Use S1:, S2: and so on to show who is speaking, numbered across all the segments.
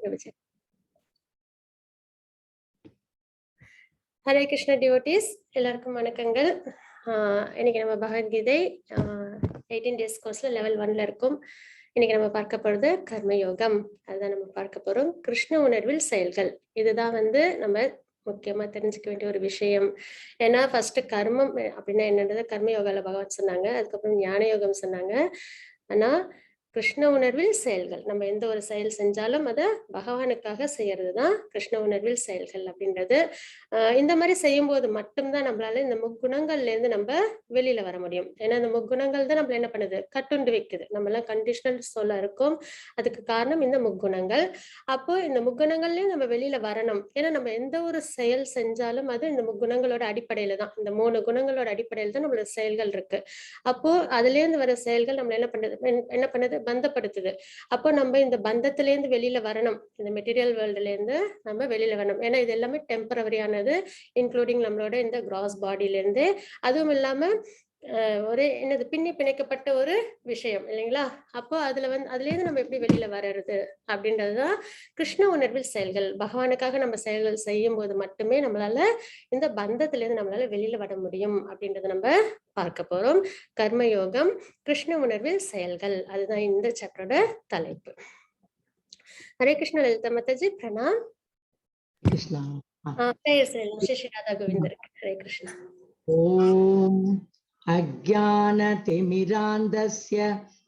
S1: Prabhuji. Hare Krishna devotees, எல்லாருக்கும் வணக்கங்கள். இன்னைக்கு நம்ம பகவத்கீதை 18 டேஸ் கோர்ஸ்ல லெவல் 1ல இருக்கும். இன்னைக்கு நம்ம பார்க்க போறது கர்மயோகம். அதுதான் நம்ம பார்க்க போறோம். கிருஷ்ண உணர்வில் செயல்கள். இதுதான் வந்து நம்ம முக்கியமா தெரிஞ்சுக்க வேண்டிய ஒரு விஷயம். ஏன்னா ஃபர்ஸ்ட் கர்மம் அப்படின்னா என்னன்றது கர்மயோகால பகவான் சொன்னாங்க, அதுக்கப்புறம் ஞான யோகம் சொன்னாங்க. ஆனா கிருஷ்ண உணர்வில் செயல்கள், நம்ம எந்த ஒரு செயல் செஞ்சாலும் அதை பகவானுக்காக செய்யறதுதான் கிருஷ்ண உணர்வில் செயல்கள் அப்படின்றது. இந்த மாதிரி செய்யும் போது மட்டும்தான் நம்மளால இந்த முக்குணங்கள்ல இருந்து நம்ம வெளியில வர முடியும். ஏன்னா இந்த முக்குணங்கள் தான் நம்மள என்ன பண்ணுது, கட்டுண்டு வைக்குது. நம்ம எல்லாம் கண்டிஷனல் சொல்ல இருக்கும், அதுக்கு காரணம் இந்த முக்குணங்கள். அப்போ இந்த முக்குணங்கள்லயும் நம்ம வெளியில வரணும். ஏன்னா நம்ம எந்த ஒரு செயல் செஞ்சாலும் அது இந்த முக்குணங்களோட அடிப்படையில தான், இந்த 3 குணங்களோட அடிப்படையில தான் நம்மளோட செயல்கள் இருக்கு. அப்போ அதுல இருந்து வர செயல்கள் நம்மள என்ன பண்ணுது, பந்தப்படுத்துது. அப்போ நம்ம இந்த பந்தத்தில இருந்து வெளியில வரணும், இந்த மெட்டீரியல் வேர்ல்டுல இருந்து நம்ம வெளியில வரணும். ஏன்னா இது எல்லாமே டெம்பரவரியானது, இன்க்ளூடிங் நம்மளோட இந்த கிராஸ் பாடியில இருந்து. அதுவும் இல்லாம ஒரு என்னது பின்னி பிணைக்கப்பட்ட ஒரு விஷயம் இல்லைங்களா? அப்போ அதுல வந்து அதுல இருந்து நம்ம எப்படி வெளியில வர்றது அப்படின்றதுதான் கிருஷ்ண உணர்வில் செயல்கள். பகவானுக்காக நம்ம செயல்கள் செய்யும் போது மட்டுமே நம்மளால இந்த பந்தத்துல இருந்து நம்மளால வெளியில வர முடியும் அப்படின்றத நம்ம பார்க்க போறோம். கர்மயோகம், கிருஷ்ண உணர்வில் செயல்கள், அதுதான் இந்த சாப்டரோட தலைப்பு. ஹரே கிருஷ்ண லலிதா மாதாஜி, பிரணாம்.
S2: கிருஷ்ணா.
S1: பிரேயர் செய்யலாம். ஸ்ரீ ஸ்ரீ ராதா கோவிந்தருக்கு ஹரே கிருஷ்ணா.
S2: ஓம் அஜ்ஞானதிமிராந்தஸ்ய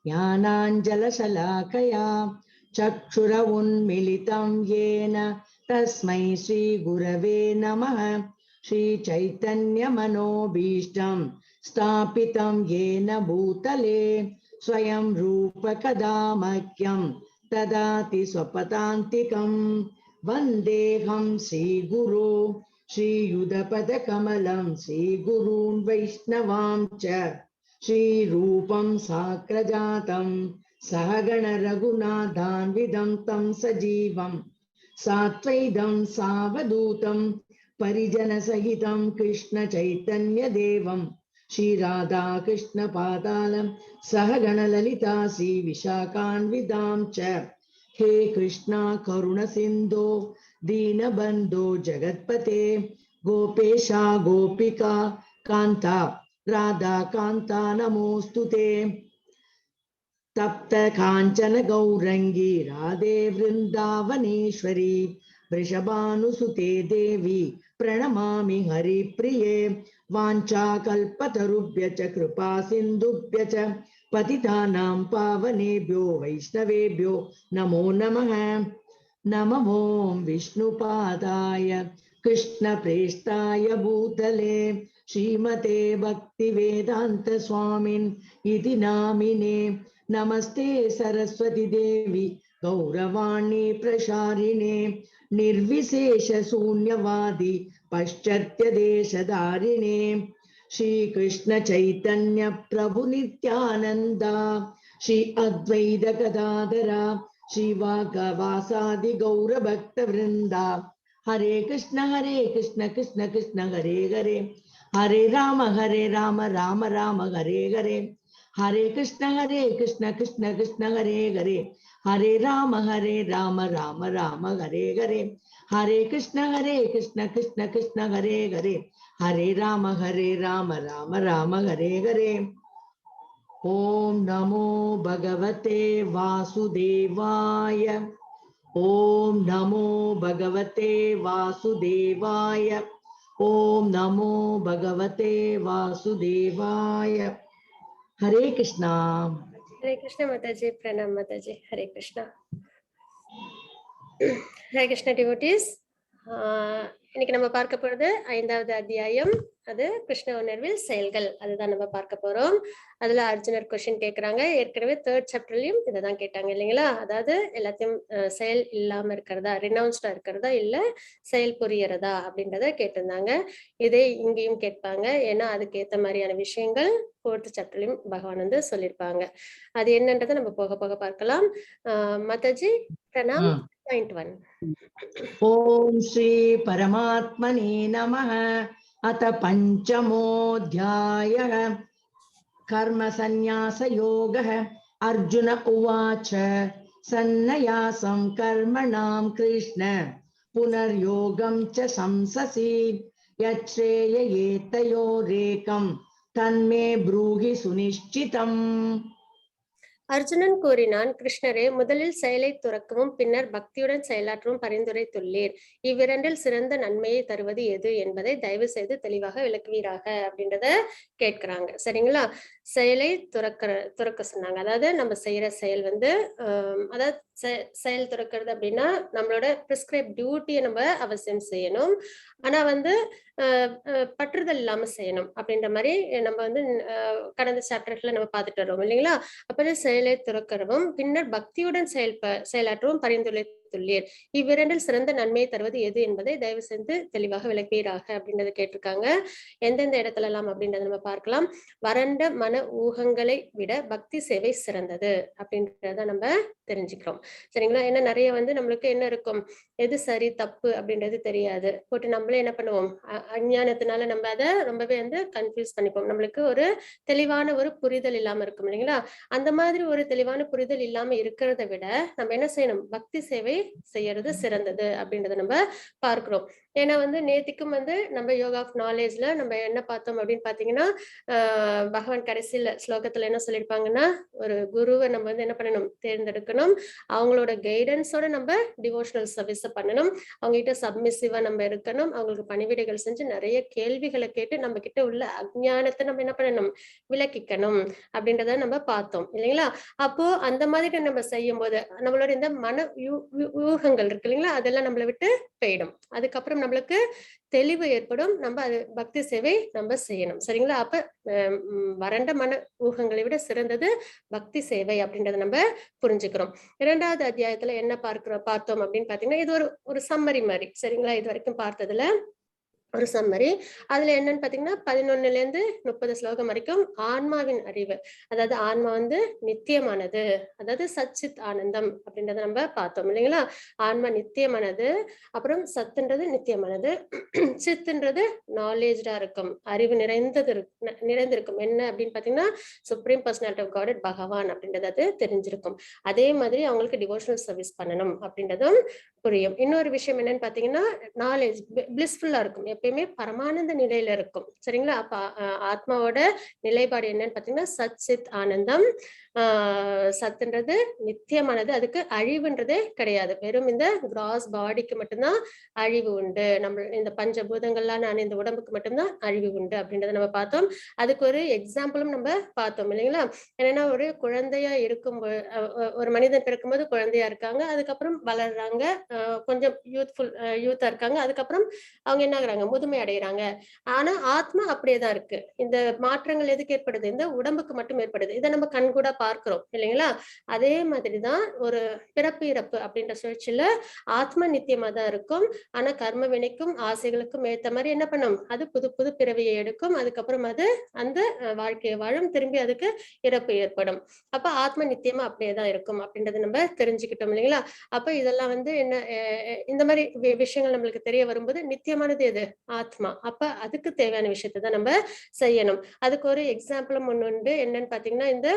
S2: ஞானாஞ்சலசலாகயா சக்ஷுர உன்மிலிதம் யேன தஸ்மை ஸ்ரீ குரவே நமः. ஸ்ரீ சைதன்ய மனோபீஷ்டம் ஸ்தாபிதம் யேன பூதலே ஸ்வயம் ரூப கதா மஹ்யம் ததாதி ஸ்வபதாந்திகம். வந்தேஹம் ஸ்ரீ குரு ஸ்ரீயுதபதகமலம் ஸ்ரீகுரூன் வைஷ்ணவாம் ச ஸ்ரீரூபம் சாக்ரஜாதம் சககண ரகுநாதான்விதம் தம் சஜீவம் சாத்வைதம் சாவதூதம் பரிஜனசகிதம் கிருஷ்ண சைத்தன்ய தேவம் ஸ்ரீராதா கிருஷ்ண பாதாலம் சககணலலிதா ஸ்ரீ விஷாகான்விதாம் ச. ஹே கிருஷ்ணா கருண சிந்தோ தீனபந்தோ ஜகத்பதே கோபேஷா கோபிகா காந்தா ராதா காந்தா நமோஸ்துதே. தப்த காஞ்சன கௌரங்கி ராதே விருந்தாவனேஸ்வரி வ்ருஷபானுசுதே தேவி பிரணமாமி ஹரிப்ரியே. வாஞ்சா கல்பதருப்ய ச கிருபா சிந்துப்ய ச பதிதானாம் பாவனேப்யோ வைஷ்ணவேப்யோ நமோ நமः. நமோ விஷ்ணுபாதாய கிருஷ்ண பிரேஷ்டாய பூதலே ஸ்ரீமதே பக்தி வேதாந்த சுவாமின் இதி நாமினே. நமஸ்தே சரஸ்வதி தேவி கௌரவாணி பிரசாரிணே நிர்விசேஷ சூன்யவாதி பశ్చத்ய தேசதாரிணே. ஸ்ரீ கிருஷ்ண சைத்தன்ய பிரபு நித்யானந்தா ஸ்ரீ அத்வைத கதாதரா ஸ்ரீவாகவாசாதி கௌர பக்த விருந்தா. ஹரே கிருஷ்ண ஹரே கிருஷ்ண கிருஷ்ண கிருஷ்ண ஹரே ஹரே ஹரே ராம ஹரே ராம ராம ராம ஹரே ஹரே. ஹரே கிருஷ்ண ஹரே கிருஷ்ண கிருஷ்ண கிருஷ்ண ஹரே ஹரே ஹரே ராம ஹரே ராம ராம ராம ஹரே ஹரே. ஹரே கிருஷ்ண ஹரே கிருஷ்ண கிருஷ்ண கிருஷ்ண ஹரே ஹரே ஹரே ராம ஹரே ராம ராம ராம ஹரே ஹரே. ஓம் நமோ பகவதே வாசுதேவாய. ஓம் நமோ பகவதே வாசுதேவாய. ஓம் நமோ பகவதே வாசுதேவாய. ஹரே கிருஷ்ணா.
S1: ஹரே கிருஷ்ணா மாதாஜி, பிரணாம் மாதாஜி. ஹரே கிருஷ்ணா. ஹரே கிருஷ்ணா டிவோட்டீஸ், இன்னைக்கு நம்ம பார்க்க போறது 5வது அத்தியாயம். அது கிருஷ்ண உணர்வில் செயல்கள், அதுதான் நம்ம பார்க்க போறோம். அதுல அர்ஜுனர் கொஸ்டின் கேக்குறாங்க. ஏற்கனவே 3rd சாப்டர்லயும் இதை தான் கேட்டாங்க இல்லைங்களா? அதாவது எல்லாத்தையும் செயல் இல்லாம இருக்கிறதா, ரினவுன்ஸ்டா இருக்கிறதா, இல்ல செயல் புரியறதா அப்படின்றத கேட்டிருந்தாங்க. இதே இங்கேயும் கேட்பாங்க. ஏன்னா அதுக்கு ஏத்த மாதிரியான விஷயங்கள் 4th சாப்டர்லயும் பகவான் வந்து சொல்லியிருப்பாங்க. அது என்னன்றதை நம்ம போக போக பார்க்கலாம். மாதாஜி பிரணாம். 0.1.
S2: ஓம் ஸ்ரீ பரமாத்மனே நமः. அத பஞ்சமோத்யாயः கர்ம சந்நியாச யோகः. அர்ஜுன உவாச்ச. சன்னயாசம் கர்மணாம் கிருஷ்ண புனர்யோகம் ச சம்சசி யச்ரேய ஏதயோரேகம் தன்மே ப்ரூஹி சுனிஷ்சிதம்.
S1: அர்ஜுனன் கூறினான், கிருஷ்ணரே, முதலில் செயலை துறக்கவும் பின்னர் பக்தியுடன் செயலாற்றவும் பரிந்துரைத்துள்ளீர். இவ்விரண்டில் சிறந்த நன்மையை தருவது எது என்பதை தயவு செய்து தெளிவாக விளக்குவீராக அப்படின்றத கேட்கிறாங்க. சரிங்களா? செயலை துறக்க சொன்னாங்க. அதாவது நம்ம செய்யற செயல் வந்து அதாவது செயல் துறக்கிறது அப்படின்னா நம்மளோட பிரிஸ்கிரைப் டியூட்டியை நம்ம அவசியம் செய்யணும். ஆனா வந்து பற்றுதல் இல்லாம செய்யணும் அப்படின்ற மாதிரி நம்ம வந்து கடந்த சாப்டர்ல நம்ம பார்த்துட்டு வரோம் இல்லைங்களா? அப்புறம் செயலை துறக்கிறவும் பின்னர் பக்தியுடன் செயலாற்றவும் பரிந்துரைத்துள்ளீர். இவ்விரண்டில் சிறந்த நன்மையை தருவது எது என்பதை தயவு செய்து தெளிவாக விளக்குவீராக அப்படின்றத கேட்டிருக்காங்க. எந்தெந்த இடத்துல எல்லாம் அப்படின்றத நம்ம பார்க்கலாம். வறண்ட மன ஊகங்களை விட பக்தி சேவை சிறந்தது அப்படின்றத நம்ம தெரிஞ்சுக்கிறோம். சரிங்களா? ஏன்னா நிறைய வந்து நம்மளுக்கு என்ன இருக்கும், எது சரி தப்பு அப்படின்றது தெரியாது. போட்டு நம்மளே என்ன பண்ணுவோம், அஞ்ஞானத்தினால நம்ம அதை ரொம்பவே வந்து கன்ஃபியூஸ் பண்ணிப்போம். நம்மளுக்கு ஒரு தெளிவான ஒரு புரிதல் இல்லாம இருக்கும் இல்லைங்களா? அந்த மாதிரி ஒரு தெளிவான புரிதல் இல்லாம இருக்கிறத விட நம்ம என்ன செய்யணும், பக்தி சேவை செய்யறது சிறந்தது அப்படின்றத நம்ம பார்க்கிறோம். ஏன்னா வந்து நேத்திக்கும் வந்து நம்ம யோகா ஆஃப் நாலேஜ்ல நம்ம என்ன பார்த்தோம் அப்படின்னு பாத்தீங்கன்னா, பகவான் கடைசியில ஸ்லோகத்துல என்ன சொல்லியிருப்பாங்கன்னா, ஒரு குருவை நம்ம வந்து என்ன பண்ணணும், தேர்ந்தெடுக்கணும். அவங்களோட கைடன்ஸோட நம்ம டிவோஷனல் சர்வீஸை பண்ணணும். அவங்க கிட்ட சப்மிசிவா நம்ம இருக்கணும். அவங்களுக்கு பணிவிடைகள் செஞ்சு நிறைய கேள்விகளை கேட்டு நம்ம கிட்ட உள்ள அஜ்ஞானத்தை நம்ம என்ன பண்ணணும், விளக்கிக்கணும் அப்படின்றத நம்ம பார்த்தோம் இல்லைங்களா? அப்போ அந்த மாதிரி நம்ம செய்யும் போது நம்மளோட இந்த மன ஊகங்கள் இருக்கு இல்லைங்களா, அதெல்லாம் நம்மளை விட்டு போயிடும். அதுக்கப்புறம் நம்மளுக்கு தெளிவு ஏற்படும். நம்ம அது பக்தி சேவை நம்ம செய்யணும். சரிங்களா? அப்ப வறண்ட மன ஊகங்களை விட சிறந்தது பக்தி சேவை அப்படின்றத நம்ம புரிஞ்சுக்கிறோம். இரண்டாவது அத்தியாயத்துல என்ன பார்த்தோம் அப்படின்னு பாத்தீங்கன்னா, இது ஒரு ஒரு சம்மரி மாதிரி. சரிங்களா? இது வரைக்கும் பார்த்ததுல ஒரு சம்மரி. அதுல என்னன்னு பாத்தீங்கன்னா, 11ல இருந்து 30 ஸ்லோகம் வரைக்கும் ஆன்மாவின் அறிவு, அதாவது ஆன்மா வந்து நித்தியமானது, அதாவது சச்சித் ஆனந்தம் அப்படின்றத நம்ம பார்த்தோம் இல்லைங்களா? ஆன்மா நித்தியமானது, அப்புறம் சத்துன்றது நித்தியமானது, சித்துன்றது நாலேஜா இருக்கும், அறிவு நிறைந்தது நிறைந்திருக்கும். என்ன அப்படின்னு பாத்தீங்கன்னா, சுப்ரீம் பர்சனாலிட்டி ஆஃப் காட் பகவான் அப்படின்றது அது தெரிஞ்சிருக்கும். அதே மாதிரி அவங்களுக்கு டிவோஷனல் சர்வீஸ் பண்ணணும் அப்படின்றதும் புரியும். இன்னொரு விஷயம் என்னன்னு பாத்தீங்கன்னா, நாலேஜ் பிளிஸ்ஃபுல்லா இருக்கும், எப்பயுமே பரமானந்த நிலையில இருக்கும். சரிங்களா? அப்ப ஆத்மாவோட நிலைப்பாடு என்னன்னு பாத்தீங்கன்னா, சத் சித் ஆனந்தம். சத்துன்றது நித்தியமானது, அதுக்கு அழிவுன்றதே கிடையாது. வெறும் இந்த கிராஸ் பாடிக்கு மட்டும்தான் அழிவு உண்டு. நம்ம இந்த பஞ்சபூதங்கள்லாம் நான் இந்த உடம்புக்கு மட்டும்தான் அழிவு உண்டு அப்படின்றத நம்ம பார்த்தோம். அதுக்கு ஒரு எக்ஸாம்பிளும் நம்ம பார்த்தோம் இல்லைங்களா? என்னன்னா, ஒரு குழந்தையா இருக்கும் ஒரு மனிதன் பிறக்கும்போது குழந்தையா இருக்காங்க, அதுக்கப்புறம் வளர்றாங்க, கொஞ்சம் யூத்தா இருக்காங்க, அதுக்கப்புறம் அவங்க என்ன ஆகுறாங்க, முதுமை அடைகிறாங்க. ஆனா ஆத்மா அப்படியேதான் இருக்கு. இந்த மாற்றங்கள் எதுக்கு ஏற்படுது, இந்த உடம்புக்கு மட்டும் ஏற்படுது. இதை நம்ம கண்கூட பார்க்கிறோம் இல்லைங்களா? அதே மாதிரிதான் ஒரு பிறப்பு இறப்பு அப்படின்ற சுழற்சியில ஆத்மா நித்தியமா தான் இருக்கும். ஆனா கர்ம வினைக்கும் ஆசைகளுக்கும் ஏத்த மாதிரி என்ன பண்ணும், அது புது புது பிறவியை எடுக்கும். அதுக்கப்புறம் அது அந்த வாழ்க்கையை வாழும், திரும்பி அதுக்கு இறப்பு ஏற்படும். அப்ப ஆத்ம நித்தியமா அப்படியேதான் இருக்கும் அப்படின்றத நம்ம தெரிஞ்சுக்கிட்டோம் இல்லைங்களா? அப்ப இதெல்லாம் வந்து என்ன, இந்த மாதிரி விஷயங்கள் நம்மளுக்கு தெரிய வரும்போது நித்தியமானது எது, ஆத்மா. அப்ப அதுக்கு தேவையான விஷயத்தை தான் நம்ம செய்யணும். அதுக்கு ஒரு எக்ஸாம்பிளும் ஒண்ணு உண்டு. என்னன்னு பாத்தீங்கன்னா, இந்த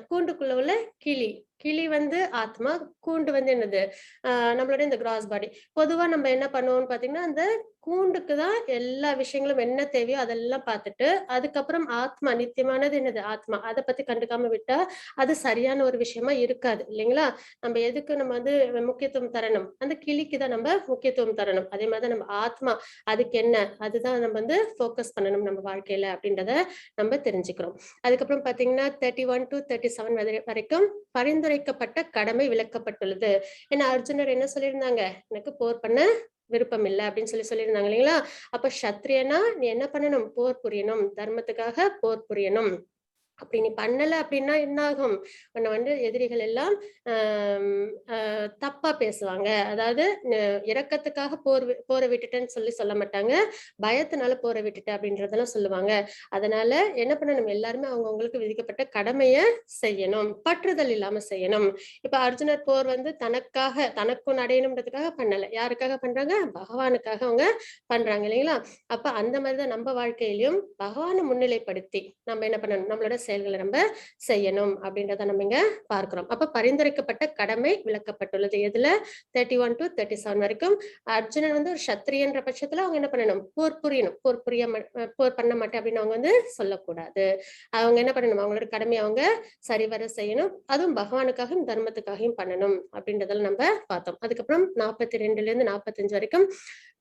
S1: கூண்டுக்குள்ள உள்ள கிளி, கிளி வந்து ஆத்மா, கூண்டு வந்து என்னது, நம்மளோட இந்த கிராஸ் பாடி. பொதுவா நம்ம என்ன பண்ணுவோம்னு பாத்தீங்கன்னா, அந்த கூண்டுக்கு தான் எல்லா விஷயங்களும் என்ன தேவையோ அதெல்லாம் பார்த்துட்டு அதுக்கப்புறம் ஆத்மா நித்தியமானது என்னது ஆத்மா, அதை பத்தி கண்டுக்காம விட்டா அது சரியான ஒரு விஷயமா இருக்காது இல்லைங்களா? நம்ம எதுக்கு நம்ம வந்து முக்கியத்துவம் தரணும், அந்த கிளிக்கு தான் நம்ம முக்கியத்துவம் தரணும். அதே மாதிரி நம்ம ஆத்மா அதுக்கு என்ன, அதுதான் நம்ம வந்து ஃபோக்கஸ் பண்ணணும் நம்ம வாழ்க்கையில அப்படின்றத நம்ம தெரிஞ்சுக்கிறோம். அதுக்கப்புறம் பாத்தீங்கன்னா 31 to 37 வரைக்கும் பரிந்துரைக்கப்பட்ட கடமை விளக்கப்பட்டுள்ளது. ஏன்னா அர்ஜுனர் என்ன சொல்லியிருந்தாங்க, எனக்கு போர் பண்ண விருப்பம் இல்லை அப்படின்னு சொல்லியிருந்தாங்க இல்லைங்களா? அப்ப சத்ரியனா நீ என்ன பண்ணணும், போர் புரியணும், தர்மத்துக்காக போர் புரியணும். அப்படி நீ பண்ணல அப்படின்னா என்ன ஆகும், உன்னை வந்து எதிரிகள் எல்லாம் தப்பா பேசுவாங்க. அதாவது இரக்கத்துக்காக போரை விட்டுட்டேன்னு சொல்ல மாட்டாங்க, பயத்தினால போரை விட்டுட்ட அப்படின்றதெல்லாம் சொல்லுவாங்க. அதனால என்ன பண்ணணும், எல்லாருமே அவங்கவுங்களுக்கு விதிக்கப்பட்ட கடமையை செய்யணும், பற்றுதல் இல்லாம செய்யணும். இப்ப அர்ஜுனர் போர் வந்து தனக்காக, தனக்கும் அடையணும்ன்றதுக்காக பண்ணல, யாருக்காக பண்றாங்க, பகவானுக்காக அவங்க பண்றாங்க இல்லைங்களா? அப்ப அந்த மாதிரிதான் நம்ம வாழ்க்கையிலையும் பகவானை முன்னிலைப்படுத்தி நம்ம என்ன பண்ணணும், நம்மளோட செயல்களை நம்ம செய்யணும் அப்படின்றத நம்ம இங்க பார்க்கிறோம். அப்ப பரிந்துரைக்கப்பட்ட கடமை விளக்கப்பட்டுள்ளது. எதுல? 31 to 37 வரைக்கும். அர்ஜுனன் வந்து ஒரு சத்திரியன்ற பட்சத்துல அவங்க என்ன பண்ணணும்? போர் புரியணும். போர் பண்ண மாட்டேன் அப்படின்னு அவங்க வந்து சொல்லக்கூடாது. அவங்க என்ன பண்ணணும்? அவங்களோட கடமையை அவங்க சரிவர செய்யணும். அதுவும் பகவானுக்காகவும் தர்மத்துக்காகவும் பண்ணணும் அப்படின்றதெல்லாம் நம்ம பார்த்தோம். அதுக்கப்புறம் 42ல இருந்து 45 வரைக்கும்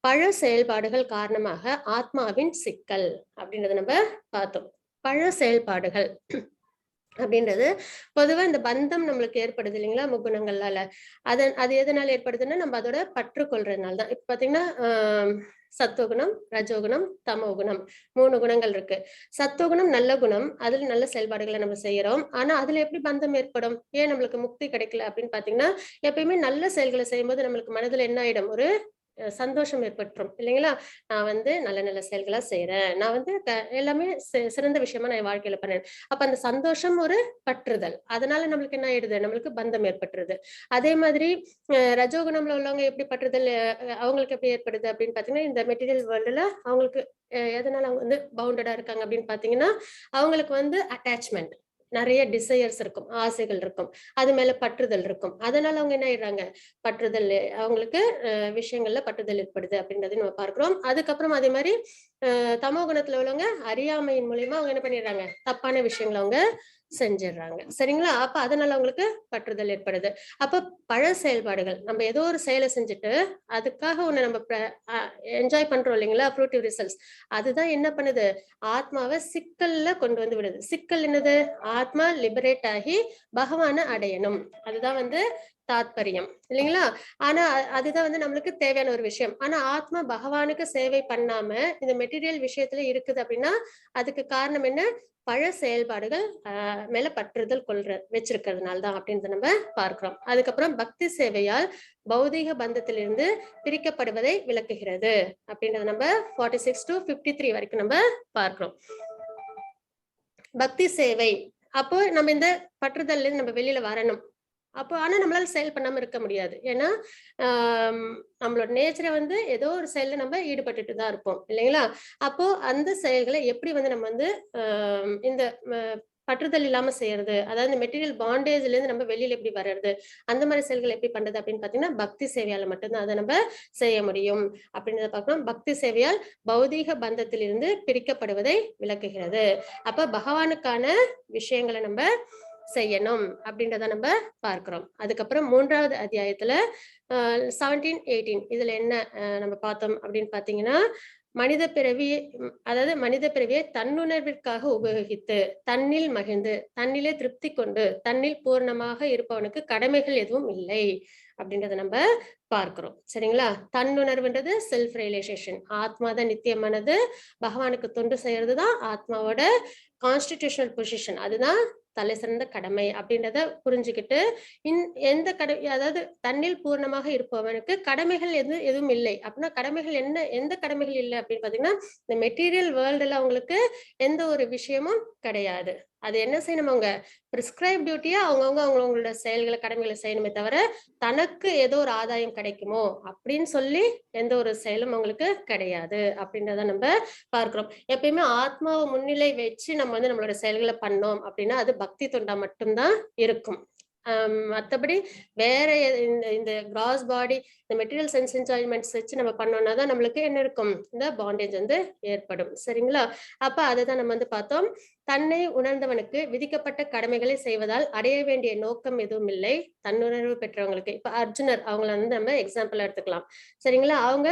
S1: பழ செயல்பாடுகள் காரணமாக ஆத்மாவின் சிக்கல் அப்படின்றத நம்ம பார்த்தோம். பழ செயல்பாடுகள் அப்படின்றது பொதுவா இந்த பந்தம் நம்மளுக்கு ஏற்படுது இல்லைங்களா, முக்குணங்களால. அது எதனால ஏற்படுதுன்னா நம்ம அதோட பற்று கொள்றதுனால தான். இப்ப பாத்தீங்கன்னா சத்துவகுணம், ரஜோகுணம், தமோகுணம், 3 குணங்கள் இருக்கு. சத்துவகுணம் நல்ல குணம், அதுல நல்ல செயல்பாடுகளை நம்ம செய்யறோம். ஆனா அதுல எப்படி பந்தம் ஏற்படும், ஏன் நம்மளுக்கு முக்தி கிடைக்கல அப்படின்னு பாத்தீங்கன்னா, எப்பயுமே நல்ல செயல்களை செய்யும்போது நம்மளுக்கு மனதுல என்ன ஆயிடும், ஒரு சந்தோஷம் ஏற்பட்டுரும் இல்லைங்களா. நான் வந்து நல்ல நல்ல செயல்களா செய்யறேன், நான் வந்து எல்லாமே சிறந்த விஷயமா நான் என் வாழ்க்கையில பண்ணேன். அப்ப அந்த சந்தோஷம் ஒரு பற்றுதல், அதனால நம்மளுக்கு என்ன ஆயிடுது, நம்மளுக்கு பந்தம் ஏற்பட்டுருது. அதே மாதிரி ரஜோகுணம்ல உள்ளவங்க எப்படி பற்றுதல் அவங்களுக்கு எப்படி ஏற்படுது அப்படின்னு பாத்தீங்கன்னா, இந்த மெட்டீரியல் வேர்ல்டுல அவங்களுக்கு எதனால அவங்க வந்து பவுண்டடா இருக்காங்க அப்படின்னு பாத்தீங்கன்னா, அவங்களுக்கு வந்து அட்டாச்மெண்ட், நிறைய டிசையர்ஸ் இருக்கும், ஆசைகள் இருக்கும், அது மேல பற்றுதல் இருக்கும். அதனால அவங்க என்ன ஆயிடுறாங்க, பற்றுதல் அவங்களுக்கு விஷயங்கள்ல பற்றுதல் ஏற்படுது அப்படின்றத நம்ம பார்க்கிறோம். அதுக்கப்புறம் அதே மாதிரி தமோ குணத்துல உள்ளவங்க அறியாமையின் மூலியமா அவங்க என்ன பண்ணிடுறாங்க, தப்பான விஷயங்களை அவங்க செஞ்சிடுறாங்க. சரிங்களா? அப்ப அதனால அவங்களுக்கு பற்றுதல் ஏற்படுது. அப்ப பழ செயல்பாடுகள், நம்ம ஏதோ ஒரு செயலை செஞ்சுட்டு அதுக்காக ஒண்ணு நம்ம என்ஜாய் பண்றோம் இல்லைங்களா, ஃப்ரூட்டிவ் ரிசல்ட்ஸ், அதுதான் என்ன பண்ணுது, ஆத்மாவை சிக்கல்ல கொண்டு வந்து விடுது. சிக்கல் என்னது, ஆத்மா லிபரேட் ஆகி பகவானை அடையணும், அதுதான் வந்து தாத்பரியம் இல்லைங்களா. ஆனா அதுதான் வந்து நம்மளுக்கு தேவையான ஒரு விஷயம். ஆனா ஆத்மா பகவானுக்கு சேவை பண்ணாம இந்த மெட்டீரியல் விஷயத்துல இருக்குது அப்படின்னா அதுக்கு காரணம் என்ன, பழ செயல்பாடுகள் மேல பற்றுதல் கொள்ற வச்சிருக்கிறதுனால தான் அப்படின்றத நம்ம பார்க்கிறோம். அதுக்கப்புறம் பக்தி சேவையால் பௌதீக பந்தத்திலிருந்து பிரிக்கப்படுவதை விளக்குகிறது அப்படின்றத நம்ம 46 to 53 வரைக்கும் நம்ம பார்க்கிறோம். பக்தி சேவை, அப்போ நம்ம இந்த பற்றுதல்ல இருந்து நம்ம வெளியில வரணும். அப்போ ஆனா நம்மளால செயல் பண்ணாம இருக்க முடியாது. ஏன்னா நம்மளோட நேச்சரை வந்து ஏதோ ஒரு செயல்ல நம்ம ஈடுபட்டுட்டு தான் இருப்போம் இல்லைங்களா. அப்போ அந்த செயல்களை எப்படி வந்து நம்ம வந்து இந்த பற்றுதல் இல்லாம செய்யறது, அதாவது இந்த மெட்டீரியல் பாண்டேஜ்ல இருந்து நம்ம வெளியில எப்படி வர்றது, அந்த மாதிரி செயல்களை எப்படி பண்றது அப்படின்னு பாத்தீங்கன்னா பக்தி சேவையால மட்டும்தான் அதை நம்ம செய்ய முடியும் அப்படின்றத பார்க்கணும். பக்தி சேவையால் பௌதீக பந்தத்திலிருந்து பிரிக்கப்படுவதை விளக்குகிறது. அப்ப பகவானுக்கான விஷயங்களை நம்ம செய்யணும் அப்படின்றத நம்ம பார்க்கிறோம். அதுக்கப்புறம் 3வது அத்தியாயத்துல 17, 18 இதுல என்ன நம்ம பார்த்தோம் அப்படின்னு பாத்தீங்கன்னா, மனித பிறவி, அதாவது மனித பிறவியை தன்னுணர்விற்காக உபயோகித்து தன்னில் மகிழ்ந்து தன்னிலே திருப்தி கொண்டு தன்னில் பூர்ணமாக இருப்பவனுக்கு கடமைகள் எதுவும் இல்லை அப்படின்றத நம்ம பார்க்கிறோம். சரிங்களா? தன்னுணர்வுன்றது செல்ஃப் ரியலைசேஷன், ஆத்மா தான் நித்தியமானது, பகவானுக்கு தொண்டு செய்யறதுதான் ஆத்மாவோட கான்ஸ்டிடியூஷனல் பொசிஷன், அதுதான் தலை சிறந்த கடமை அப்படின்றத புரிஞ்சுக்கிட்டு எந்த அதாவது தன்னில் பூர்ணமாக இருப்பவனுக்கு கடமைகள் எதுவும் இல்லை அப்படின்னா, கடமைகள் என்ன, எந்த கடமைகள் இல்லை அப்படின்னு பாத்தீங்கன்னா, இந்த மெட்டீரியல் வேர்ல்டுல அவங்களுக்கு எந்த ஒரு விஷயமும் கிடையாது. அது என்ன செய்யணும், அவங்க பிரிஸ்கிரைப் டியூட்டியா அவங்கவுங்க அவங்களோட செயல்களை கடமைகளை செய்யணுமே தவிர தனக்கு ஏதோ ஒரு ஆதாயம் கிடைக்குமோ அப்படின்னு சொல்லி எந்த ஒரு செயலும் அவங்களுக்கு கிடையாது அப்படின்றத நம்ம பார்க்கிறோம். எப்பயுமே ஆத்மாவை முன்னிலை வச்சு நம்ம வந்து நம்மளோட செயல்களை பண்ணோம் அப்படின்னா அது பக்தி தொண்டா மட்டும்தான் இருக்கும். மற்றபடி வேற இந்த கிராஸ் பாடி, இந்த மெட்டீரியல் சென்ஸ் என்ஜாய்மெண்ட்ஸ் வச்சு நம்ம பண்ணோம்னா தான் நம்மளுக்கு என்ன இருக்கும், இந்த பாண்டேஜ் வந்து ஏற்படும். சரிங்களா? அப்ப அதை தான் நம்ம வந்து பார்த்தோம். தன்னை உணர்ந்தவனுக்கு விதிக்கப்பட்ட கடமைகளை செய்வதால் அடைய வேண்டிய நோக்கம் எதுவும் இல்லை. தன்னுணர்வு பெற்றவங்களுக்கு, இப்ப அர்ஜுனர் அவங்கள வந்து நம்ம எக்ஸாம்பிள் எடுத்துக்கலாம். சரிங்களா? அவங்க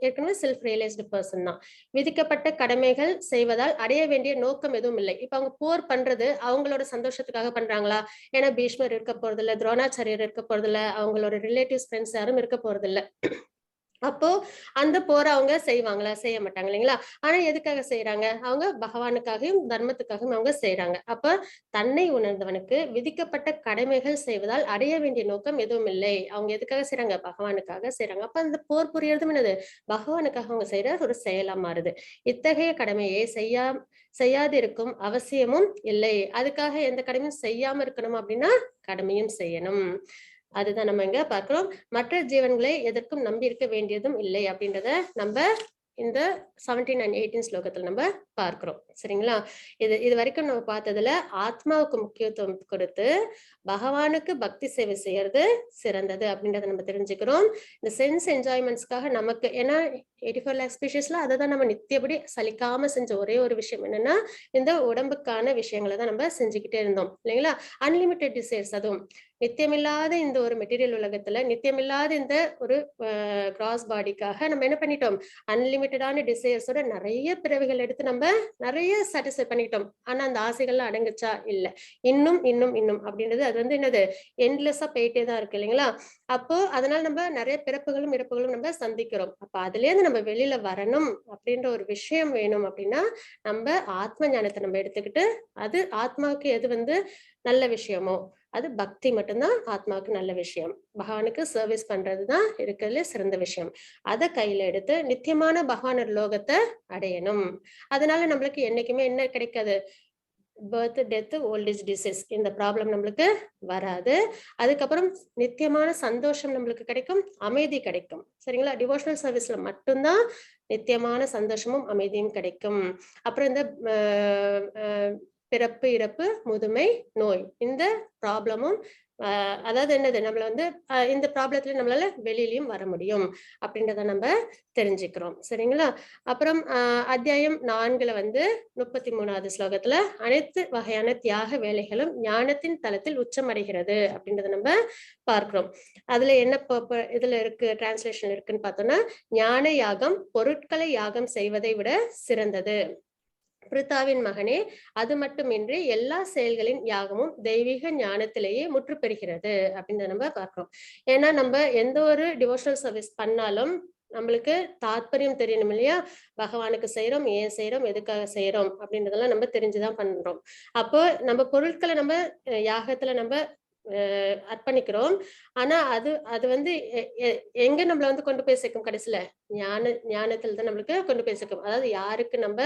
S1: ஏற்கனவே செல்ஃப் ரியலைஸ்டு பர்சன் தான். விதிக்கப்பட்ட கடமைகள் செய்வதால் அடைய வேண்டிய நோக்கம் எதுவும் இல்லை. இப்ப அவங்க போர் பண்றது அவங்களோட சந்தோஷத்துக்காக பண்றாங்களா? ஏன்னா பீஷ்மர் இருக்க போறது இல்ல, துரோணாச்சாரியர் இருக்க போறது இல்ல, அவங்களோட ரிலேட்டிவ்ஸ் ஃப்ரெண்ட்ஸ் யாரும் இருக்க போறது இல்ல. அப்போ அந்த போரை அவங்க செய்வாங்களா? செய்ய மாட்டாங்க இல்லைங்களா? ஆனா எதுக்காக செய்யறாங்க? அவங்க பகவானுக்காகவும் தர்மத்துக்காகவும் அவங்க செய்யறாங்க. அப்ப தன்னை உணர்ந்தவனுக்கு விதிக்கப்பட்ட கடமைகள் செய்வதால் அடைய வேண்டிய நோக்கம் எதுவும் இல்லை. அவங்க எதுக்காக செய்யறாங்க? பகவானுக்காக செய்யறாங்க. அப்ப அந்த போர் புரியறதும் என்னது? பகவானுக்காக அவங்க செய்யற ஒரு செயலா மாறுது. இத்தகைய கடமையை செய்யாதிருக்கும் அவசியமும் இல்லை. அதுக்காக எந்த கடமையும் செய்யாம இருக்கணும் அப்படின்னா கடமையும் செய்யணும். அதுதான் நம்ம இங்க பார்க்கிறோம். மற்ற ஜீவன்களை எதற்கும் நம்பி இருக்க வேண்டியதும் இல்லை அப்படின்றத நம்ம இந்த 17 அண்ட் 18 ஸ்லோகத்துல நம்ம பார்க்கிறோம். சரிங்களா? இது இது வரைக்கும் நம்ம பார்த்ததுல ஆத்மாவுக்கு முக்கியத்துவம் கொடுத்து பகவானுக்கு பக்தி சேவை செய்யறது சிறந்தது அப்படின்றத நம்ம தெரிஞ்சுக்கிறோம். இந்த சென்ஸ் என்ஜாய்மெண்ட்ஸ்க்காக நமக்கு, ஏன்னா 84 லேக் ஸ்பீஷஸ்ல அதை தான் நம்ம நித்தியபடி சலிக்காம செஞ்ச ஒரே ஒரு விஷயம் என்னன்னா இந்த உடம்புக்கான விஷயங்களை தான் நம்ம செஞ்சுக்கிட்டே இருந்தோம் இல்லைங்களா? அன்லிமிட்டெட் டிசைர்ஸ், அதுவும் நித்தியமில்லாத இந்த ஒரு மெட்டீரியல் உலகத்துல நித்தியமில்லாத இந்த ஒரு கிராஸ் பாடிக்காக நம்ம என்ன பண்ணிட்டோம்? அன்லிமிட்டடான டிசைர்ஸோட நிறைய பிறவிகள் எடுத்து நம்ம நிறைய சாட்டிஸ்ஃபை பண்ணிட்டோம். ஆனா அந்த ஆசைகள்லாம் அடங்குச்சா? இல்ல. இன்னும் இன்னும் இன்னும் அப்படின்றது அது வந்து என்னது, எண்ட்லெஸ்ஸா போயிட்டே தான் இருக்கு இல்லைங்களா? அப்போ அதனால நம்ம நிறைய பிறப்புகளும் இறப்புகளும் நம்ம சந்திக்கிறோம். அப்ப அதுல இருந்து நம்ம வெளியில வரணும் அப்படின்ற ஒரு விஷயம் வேணும் அப்படின்னா நம்ம ஆத்ம ஞானத்தை நம்ம எடுத்துக்கிட்டு அது ஆத்மாவுக்கு எது வந்து நல்ல விஷயமோ அது பக்தி மட்டும்தான் ஆத்மாவுக்கு நல்ல விஷயம். பகவானுக்கு சர்வீஸ் பண்றதுதான் இருக்கிறதுல சிறந்த விஷயம். அதை கையில எடுத்து நித்தியமான பகவானர் லோகத்தை அடையணும். அதனால நம்மளுக்கு என்னைக்குமே என்ன கிடைக்காது? பர்த், டெத்து, ஓல்டேஜ், டிசீஸ் இந்த ப்ராப்ளம் நம்மளுக்கு வராது. அதுக்கப்புறம் நித்தியமான சந்தோஷம் நம்மளுக்கு கிடைக்கும், அமைதி கிடைக்கும். சரிங்களா? டிவோஷனல் சர்வீஸ்ல மட்டும்தான் நித்தியமான சந்தோஷமும் அமைதியும் கிடைக்கும். அப்புறம் இந்த பிறப்பு, இறப்பு, முதுமை, நோய் இந்த ப்ராப்ளமும், அதாவது என்னது, நம்மள வந்து இந்த ப்ராப்ளத்துல நம்மளால வெளியிலயும் வர முடியும் அப்படின்றத நம்ம தெரிஞ்சுக்கிறோம். சரிங்களா? அப்புறம் அத்தியாயம் 4ல வந்து 33வது ஸ்லோகத்துல அனைத்து வகையான தியாக வேலைகளும் ஞானத்தின் தளத்தில் உச்சமடைகிறது அப்படின்றத நம்ம பார்க்கிறோம். அதுல என்ன இதுல இருக்கு, டிரான்ஸ்லேஷன் இருக்குன்னு பார்த்தோம்னா, ஞான யாகம் பொருட்களை யாகம் செய்வதை விட சிறந்தது. பிருத்தாவின் மகனே, அது மட்டுமின்றி எல்லா செயல்களின் யாகமும் தெய்வீக ஞானத்திலேயே முற்று பெறுகிறது அப்படின்னு நம்ம பார்க்கிறோம். ஏன்னா நம்ம எந்த ஒரு டிவோஷனல் சர்வீஸ் பண்ணாலும் நம்மளுக்கு தாத்பரியம் தெரியணும் இல்லையா? பகவானுக்கு செய்யறோம், ஏன் செய்யறோம், எதுக்காக செய்யறோம் அப்படின்றதெல்லாம் நம்ம தெரிஞ்சுதான் பண்றோம். அப்போ நம்ம பொருட்களை நம்ம யாகத்துல நம்ம அர்ப்பணிக்கிறோம். ஆனா அது அது வந்து எங்க நம்மள வந்து கொண்டு போய் சேர்க்கும்? கடைசியில ஞானத்துல தான் நம்மளுக்கு கொண்டு போய் சேர்க்கும். அதாவது யாருக்கு நம்ம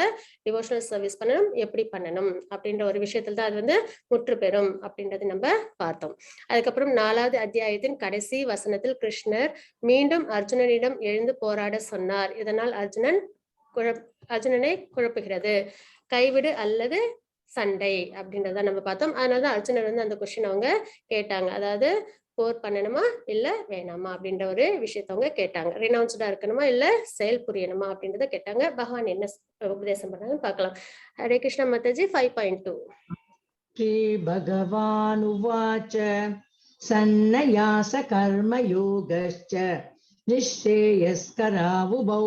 S1: டிவோஷனல் சர்வீஸ் பண்ணணும், எப்படி பண்ணணும் அப்படின்ற ஒரு விஷயத்துல தான் அது வந்து முற்று பெறும் அப்படின்றது நம்ம பார்த்தோம். அதுக்கப்புறம் 4வது அத்தியாயத்தின் கடைசி வசனத்தில் கிருஷ்ணர் மீண்டும் அர்ஜுனனிடம் எழுந்து போராட சொன்னார். இதனால் அர்ஜுனனை குழப்புகிறது. கைவிடு அல்லது சண்டை அப்படின்றத நம்ம பார்த்தோம். அதனாலதான் அர்ஜுனர் வந்து அந்த கொஸ்டின் அவங்க கேட்டாங்க. அதாவது போர் பண்ணணுமா இல்ல வேணாமா அப்படின்ற ஒரு விஷயத்த அவங்க கேட்டாங்க. ரினவுன்ஸ்டா இருக்கணுமா இல்ல செயல் புரியணுமா அப்படின்றத கேட்டாங்க. பகவான் என்ன உபதேசம் பண்ணாங்கன்னு பார்க்கலாம். ஹரே கிருஷ்ணா மாதாஜி. 5.2.
S2: ஸ்ரீ பகவானுவாச்ச சன்னயாச கர்மயோகश्च நிஸ்ரேயஸ்கராவுபௌ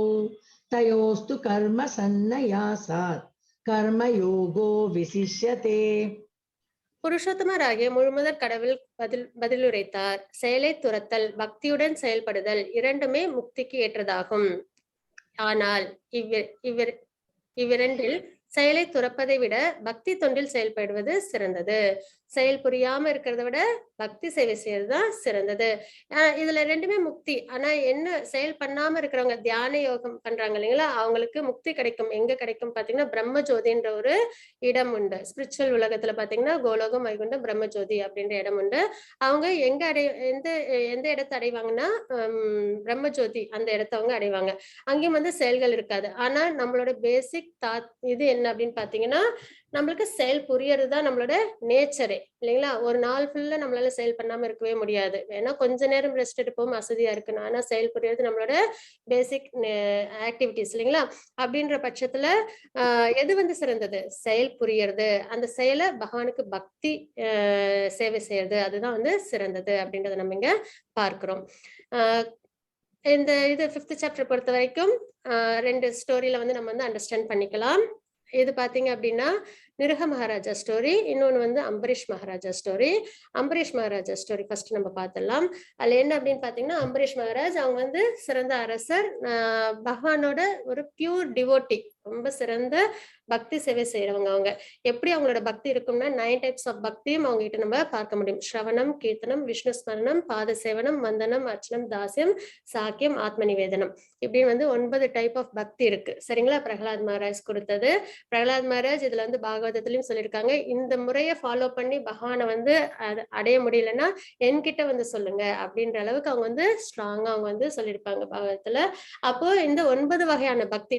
S2: தயோஸ்து கர்ம சன்னயாசாத் கர்மயோகோ விசிஷ்யதே.
S1: புருஷோத்தமராகிய முழுமுதற் கடவுள் பதிலுரைத்தார். செயலை துரத்தல், பக்தியுடன் செயல்படுதல் இரண்டுமே முக்திக்கு ஏற்றதாகும். ஆனால் இவ்விரண்டில் செயலை துறப்பதை விட பக்தி தொண்டில் செயல்படுவது சிறந்தது. செயல் புரியாம இருக்கிறத விட பக்தி சேவை செய்யறதுதான் சிறந்தது. இதுல ரெண்டுமே முக்தி. ஆனா என்ன, செயல் பண்ணாம இருக்கிறவங்க தியான யோகம் பண்றாங்க இல்லைங்களா, அவங்களுக்கு முக்தி கிடைக்கும். எங்க கிடைக்கும் பாத்தீங்கன்னா பிரம்மஜோதின்ற ஒரு இடம் உண்டு. ஸ்பிரிச்சுவல் உலகத்துல பாத்தீங்கன்னா கோலோகம், வைகுண்டம், பிரம்மஜோதி அப்படின்ற இடம் உண்டு. அவங்க எங்க அடை எந்த எந்த இடத்தை அடைவாங்கன்னா பிரம்மஜோதி அந்த இடத்த அவங்க அடைவாங்க. அங்கேயும் வந்து செயல்கள் இருக்காது. ஆனா நம்மளோட பேசிக் இது என்ன அப்படின்னு பாத்தீங்கன்னா நம்மளுக்கு செயல் புரியறதுதான் நம்மளோட நேச்சரே இல்லைங்களா? ஒரு நாள் ஃபுல்லா நம்மளால செயல் பண்ணாம இருக்கவே முடியாது. வேணா கொஞ்ச நேரம் ரெஸ்ட் எடுப்போம், அசதியா இருக்குன்னு. ஆனா செயல் புரியறது நம்மளோட பேசிக் ஆக்டிவிட்டிஸ் இல்லைங்களா? அப்படின்ற பட்சத்துல எது வந்து சிறந்தது? செயல் புரியறது, அந்த செயலை பகவானுக்கு பக்தி சேவை செய்யறது, அதுதான் வந்து சிறந்தது அப்படின்றத நம்ம இங்க பார்க்கிறோம். இந்த இது 5th chapter பொறுத்த வரைக்கும் 2 ஸ்டோரியில வந்து நம்ம வந்து அண்டர்ஸ்டாண்ட் பண்ணிக்கலாம். இது பாத்தீங்க அப்படின்னா நிருக மகாராஜா ஸ்டோரி, இன்னொன்னு வந்து Ambareesh Maharaja story. Ambareesh Maharaja story first நம்ம பார்த்துடலாம். அதுல என்ன அப்படின்னு பாத்தீங்கன்னா அம்பரீஷ் மகாராஜ் அவங்க வந்து சிறந்த அரசர், பகவானோட ஒரு பியூர் டிவோட்டி. ரொம்ப சிறந்த பக்தி சேவை செய்யறவங்க. அவங்க எப்படி அவங்களோட பக்தி இருக்கும்னா 9 டைப்ஸ் ஆஃப் பக்தியும் அவங்க கிட்ட நம்ம பார்க்க முடியும். ஸ்ரவணம், கீர்த்தனம், விஷ்ணு ஸ்மரணம், பாத சேவனம், வந்தனம், அர்ச்சனம், தாசியம், சாக்கியம், ஆத்ம நிவேதனம், இப்படின்னு வந்து 9 டைப் ஆஃப் பக்தி இருக்கு. சரிங்களா? பிரகலாத் மகாராஜ் கொடுத்தது. பிரகலாத் மகாராஜ் இதுல வந்து பாகவதத்திலையும் சொல்லியிருக்காங்க, இந்த முறையை ஃபாலோ பண்ணி பகவானை வந்து அடைய முடியலன்னா என்கிட்ட வந்து சொல்லுங்க அப்படின்ற அளவுக்கு அவங்க வந்து ஸ்ட்ராங்கா அவங்க வந்து சொல்லியிருப்பாங்க பாகவதத்துல. அப்போ இந்த 9 வகையான பக்தி,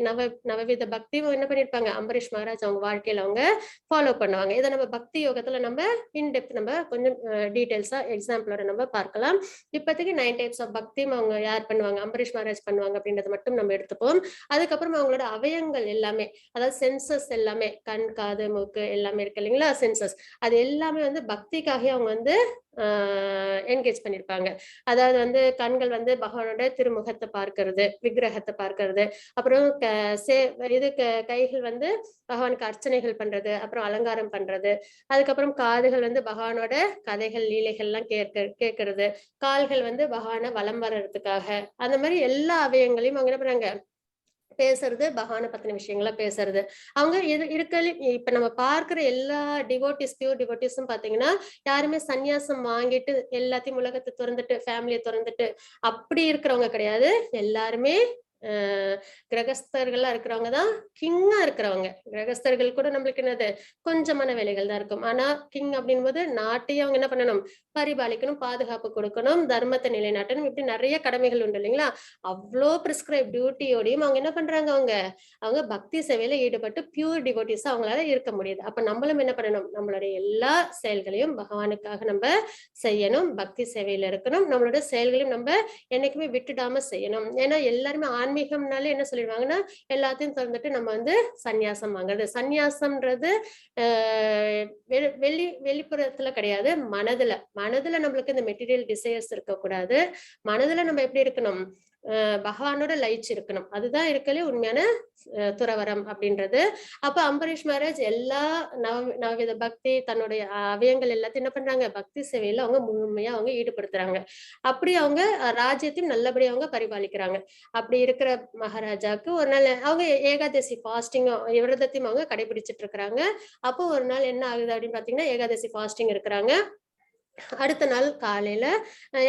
S1: நவவித பக்தி என்ன பண்ணிருப்பாங்க அம்பரீஷ் மகாராஜ் அவங்க வாழ்க்கையில அவங்க ஃபாலோ பண்ணுவாங்க. இதை நம்ம பக்தி யோகத்துல நம்ம இன்டெப்த் நம்ம கொஞ்சம் டீடைல்ஸா எக்ஸாம்பிளோட நம்ம பார்க்கலாம். இப்போதைக்கு 9 டைப்ஸ் ஆஃப் பக்தியும் அவங்க யார் பண்ணுவாங்க, அம்பரீஷ் மகாராஜ் பண்ணுவாங்க அப்படின்றத மட்டும் நம்ம எடுத்துப்போம். அதுக்கப்புறம் அவங்களோட அவயங்கள் எல்லாமே, அதாவது சென்சஸ் எல்லாமே, கண், காது, மூக்கு எல்லாமே இருக்கு இல்லைங்களா, சென்சஸ் அது எல்லாமே வந்து பக்திக்காக அவங்க வந்து என்கேஜ் பண்ணிருப்பாங்க. அதாவது வந்து கண்கள் வந்து பகவானோட திருமுகத்தை பார்க்கிறது, விக்கிரகத்தை பார்க்கிறது, அப்புறம் கைகள் வந்து பகவானுக்கு அர்ச்சனைகள் பண்றது, அப்புறம் அலங்காரம் பண்றது, அதுக்கப்புறம் காதுகள் வந்து பகவானோட கதைகள் லீலைகள்லாம் கேட்கறது, கால்கள் வந்து பகவானை வலம் வர்றதுக்காக, அந்த மாதிரி எல்லா அவயங்களையும் அவங்க என்ன பண்றாங்க, பேசுறது, பகவானை பத்தின விஷயங்களா பேசுறது. அவங்க இருக்க இப்ப நம்ம பார்க்கிற எல்லா டிவோட்டிஸ், பியூர் டிவோட்டிஸும் பாத்தீங்கன்னா யாருமே சன்னியாசம் வாங்கிட்டு எல்லாத்தையும் உலகத்தை துறந்துட்டு ஃபேமிலியை துறந்துட்டு அப்படி இருக்கிறவங்க கிடையாது. எல்லாருமே கிரகஸ்தர்களா இருக்கிறவங்க தான், கிங்கா இருக்கிறவங்க. கிரகஸ்தர்கள் கூட நம்மளுக்கு என்னது கொஞ்சமான வேலைகள் தான் இருக்கும். ஆனா கிங் அப்படின் போது நாட்டையும் அவங்க என்ன பண்ணணும், பரிபாலிக்கணும், பாதுகாப்பு கொடுக்கணும், தர்மத்தை நிலைநாட்டணும், இப்படி நிறைய கடமைகள் உண்டு இல்லைங்களா. அவ்வளோ பிரிஸ்கிரைப் டியூட்டியோடையும் அவங்க என்ன பண்றாங்க, அவங்க அவங்க பக்தி சேவையில ஈடுபட்டு பியூர் டிவோட்டிஸா அவங்களால இருக்க முடியுது. அப்ப நம்மளும் என்ன பண்ணணும், நம்மளுடைய எல்லா செயல்களையும் பகவானுக்காக நம்ம செய்யணும், பக்தி சேவையில இருக்கணும், நம்மளோட செயல்களையும் நம்ம என்னைக்குமே விட்டுடாம செய்யணும். ஏன்னா எல்லாருமே ஆன்மீகம்னாலே என்ன சொல்லிடுவாங்கன்னா எல்லாத்தையும் திறந்துட்டு நம்ம வந்து சன்னியாசம் வாங்குறது. சன்னியாசம்ன்றது வெளிப்புறத்துல கிடையாது, மனதுல. மனதுல நம்மளுக்கு இந்த மெட்டீரியல் டிசைர்ஸ் இருக்கக்கூடாது. மனதுல நம்ம எப்படி இருக்கணும், பகவானோட லயிச்சு இருக்கணும். அதுதான் இருக்கலே உண்மையான துறவரம் அப்படின்றது. அப்ப அம்பரீஷ் மகாராஜ் எல்லா நவவித பக்தி தன்னுடைய அவயங்கள் எல்லாத்தையும் என்ன பண்றாங்க, பக்தி சேவையில அவங்க முழுமையா அவங்க ஈடுபடுத்துறாங்க. அப்படி அவங்க ராஜ்யத்தையும் நல்லபடியா அவங்க பரிபாலிக்கிறாங்க. அப்படி இருக்கிற மகாராஜாக்கு ஒரு நாள் அவங்க ஏகாதசி ஃபாஸ்டிங் விரதத்தையும் அவங்க கடைபிடிச்சிட்டு இருக்கிறாங்க. அப்போ ஒரு நாள் என்ன ஆகுது அப்படின்னு பாத்தீங்கன்னா, ஏகாதசி ஃபாஸ்டிங் இருக்கிறாங்க. அடுத்த நாள் காலையில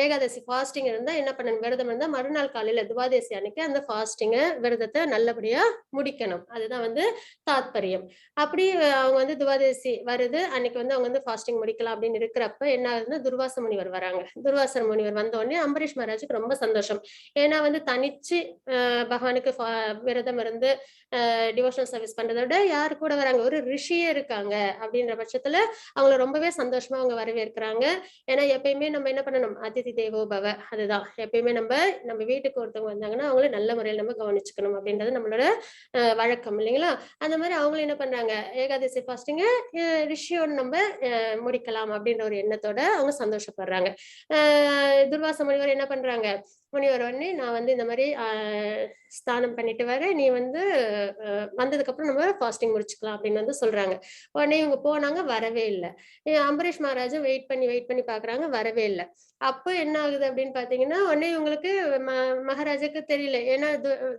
S1: ஏகாதசி ஃபாஸ்டிங் இருந்தா என்ன பண்ணணும், விரதம் இருந்தா மறுநாள் காலையில துவாதசி அன்னைக்கு அந்த ஃபாஸ்டிங்கை விரதத்தை நல்லபடியா முடிக்கணும். அதுதான் வந்து தாத்பரியம். அப்படி அவங்க வந்து துவாதசி வருது அன்னைக்கு வந்து அவங்க வந்து ஃபாஸ்டிங் முடிக்கலாம் அப்படின்னு இருக்கிறப்ப என்ன ஆகுதுன்னா துர்வாச முனிவர் வராங்க. துர்வாச முனிவர் வந்த உடனே அம்பரீஷ் மகாராஜுக்கு ரொம்ப சந்தோஷம். ஏன்னா வந்து தனிச்சு பகவானுக்கு விரதம் இருந்து டிவோஷனல் சர்வீஸ் பண்றதை விட யாரு கூட வராங்க, ஒரு ரிஷியே இருக்காங்க அப்படின்ற பட்சத்துல அவங்கள ரொம்பவே சந்தோஷமா அவங்க வரவேற்கிறாங்க. ஏன்னா எப்பயுமே நம்ம என்ன பண்ணணும், அதிதி தேவோ பவ, அதுதான் எப்பயுமே நம்ம நம்ம வீட்டுக்கு ஒருத்தவங்க வந்தாங்கன்னா அவங்கள நல்ல முறையில நம்ம கவனிச்சுக்கணும் அப்படின்றது நம்மளோட வழக்கம் இல்லைங்களா. அந்த மாதிரி அவங்களும் என்ன பண்றாங்க, ஏகாதசி ஃபாஸ்டிங்க ரிஷியோட நம்ம முடிக்கலாம் அப்படின்ற ஒரு எண்ணத்தோட அவங்க சந்தோஷப்படுறாங்க. துர்வாச முனிவர் என்ன பண்றாங்க, முனிவர் உடனே நான் வந்து இந்த மாதிரி ஸ்தானம் பண்ணிட்டு வரேன், நீ வந்து வந்ததுக்கு அப்புறம் நம்ம ஃபாஸ்டிங் முடிச்சுக்கலாம் அப்படின்னு வந்து சொல்றாங்க. உடனே இவங்க போனாங்க, வரவே இல்லை. அம்பரீஷ் மகாராஜும் வெயிட் பண்ணி வெயிட் பண்ணி பாக்குறாங்க, வரவே இல்லை. அப்போ என்ன ஆகுது அப்படின்னு பாத்தீங்கன்னா உடனே இவங்களுக்கு மகாராஜாக்கு தெரியல. ஏன்னா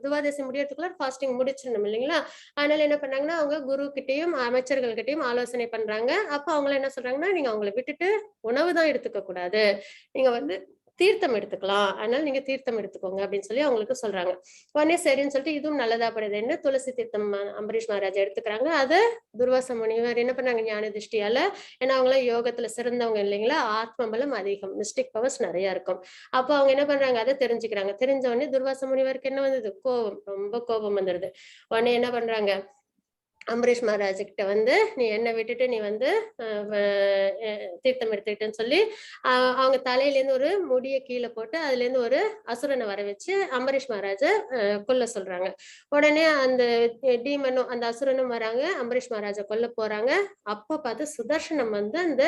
S1: துவாதசி முடியறதுக்குள்ள ஃபாஸ்டிங் முடிச்சிடணும் இல்லைங்களா. அதனால என்ன பண்ணாங்கன்னா அவங்க குரு கிட்டையும் அமைச்சர்கள் கிட்டையும் ஆலோசனை பண்றாங்க. அப்போ அவங்கள என்ன சொல்றாங்கன்னா, நீங்க அவங்கள விட்டுட்டு உணவு தான் எடுத்துக்க கூடாது, நீங்க வந்து தீர்த்தம் எடுத்துக்கலாம், அதனால நீங்க தீர்த்தம் எடுத்துக்கோங்க அப்படின்னு சொல்லி அவங்களுக்கு சொல்றாங்க. உடனே சரின்னு சொல்லிட்டு இதுவும் நல்லதா படுதுன்னு துளசி தீர்த்தம் அம்பரீஷ் மகாராஜா எடுத்துக்கிறாங்க. அதை துர்வாச முனிவர் என்ன பண்ணாங்க, ஞான திருஷ்டியால, ஏன்னா அவங்கள யோகத்துல சிறந்தவங்க இல்லைங்களா, ஆத்ம பலம் அதிகம், மிஸ்டிக் பவர்ஸ் நிறைய இருக்கும். அப்போ அவங்க என்ன பண்றாங்க, அதை தெரிஞ்சுக்கிறாங்க. தெரிஞ்ச உடனே துர்வாச முனிவருக்கு என்ன வந்தது, கோபம், ரொம்ப கோபம் வந்துடுது. உடனே என்ன பண்றாங்க, அம்பரீஷ் மகாராஜ் கிட்ட வந்து நீ என்னை விட்டுட்டு நீ வந்து தீர்த்தம் எடுத்துக்கிட்டேன்னு சொல்லி அவங்க தலையிலேருந்து ஒரு முடியை கீழே போட்டு அதுல இருந்து ஒரு அசுரனை வர வச்சு அம்பரீஷ் மகாராஜ கொல்ல சொல்றாங்க. உடனே அந்த டீமனும் அந்த அசுரனும் வராங்க, அம்பரீஷ் மகாராஜை கொல்ல போறாங்க. அப்ப பார்த்து சுதர்சனம் வந்து அந்த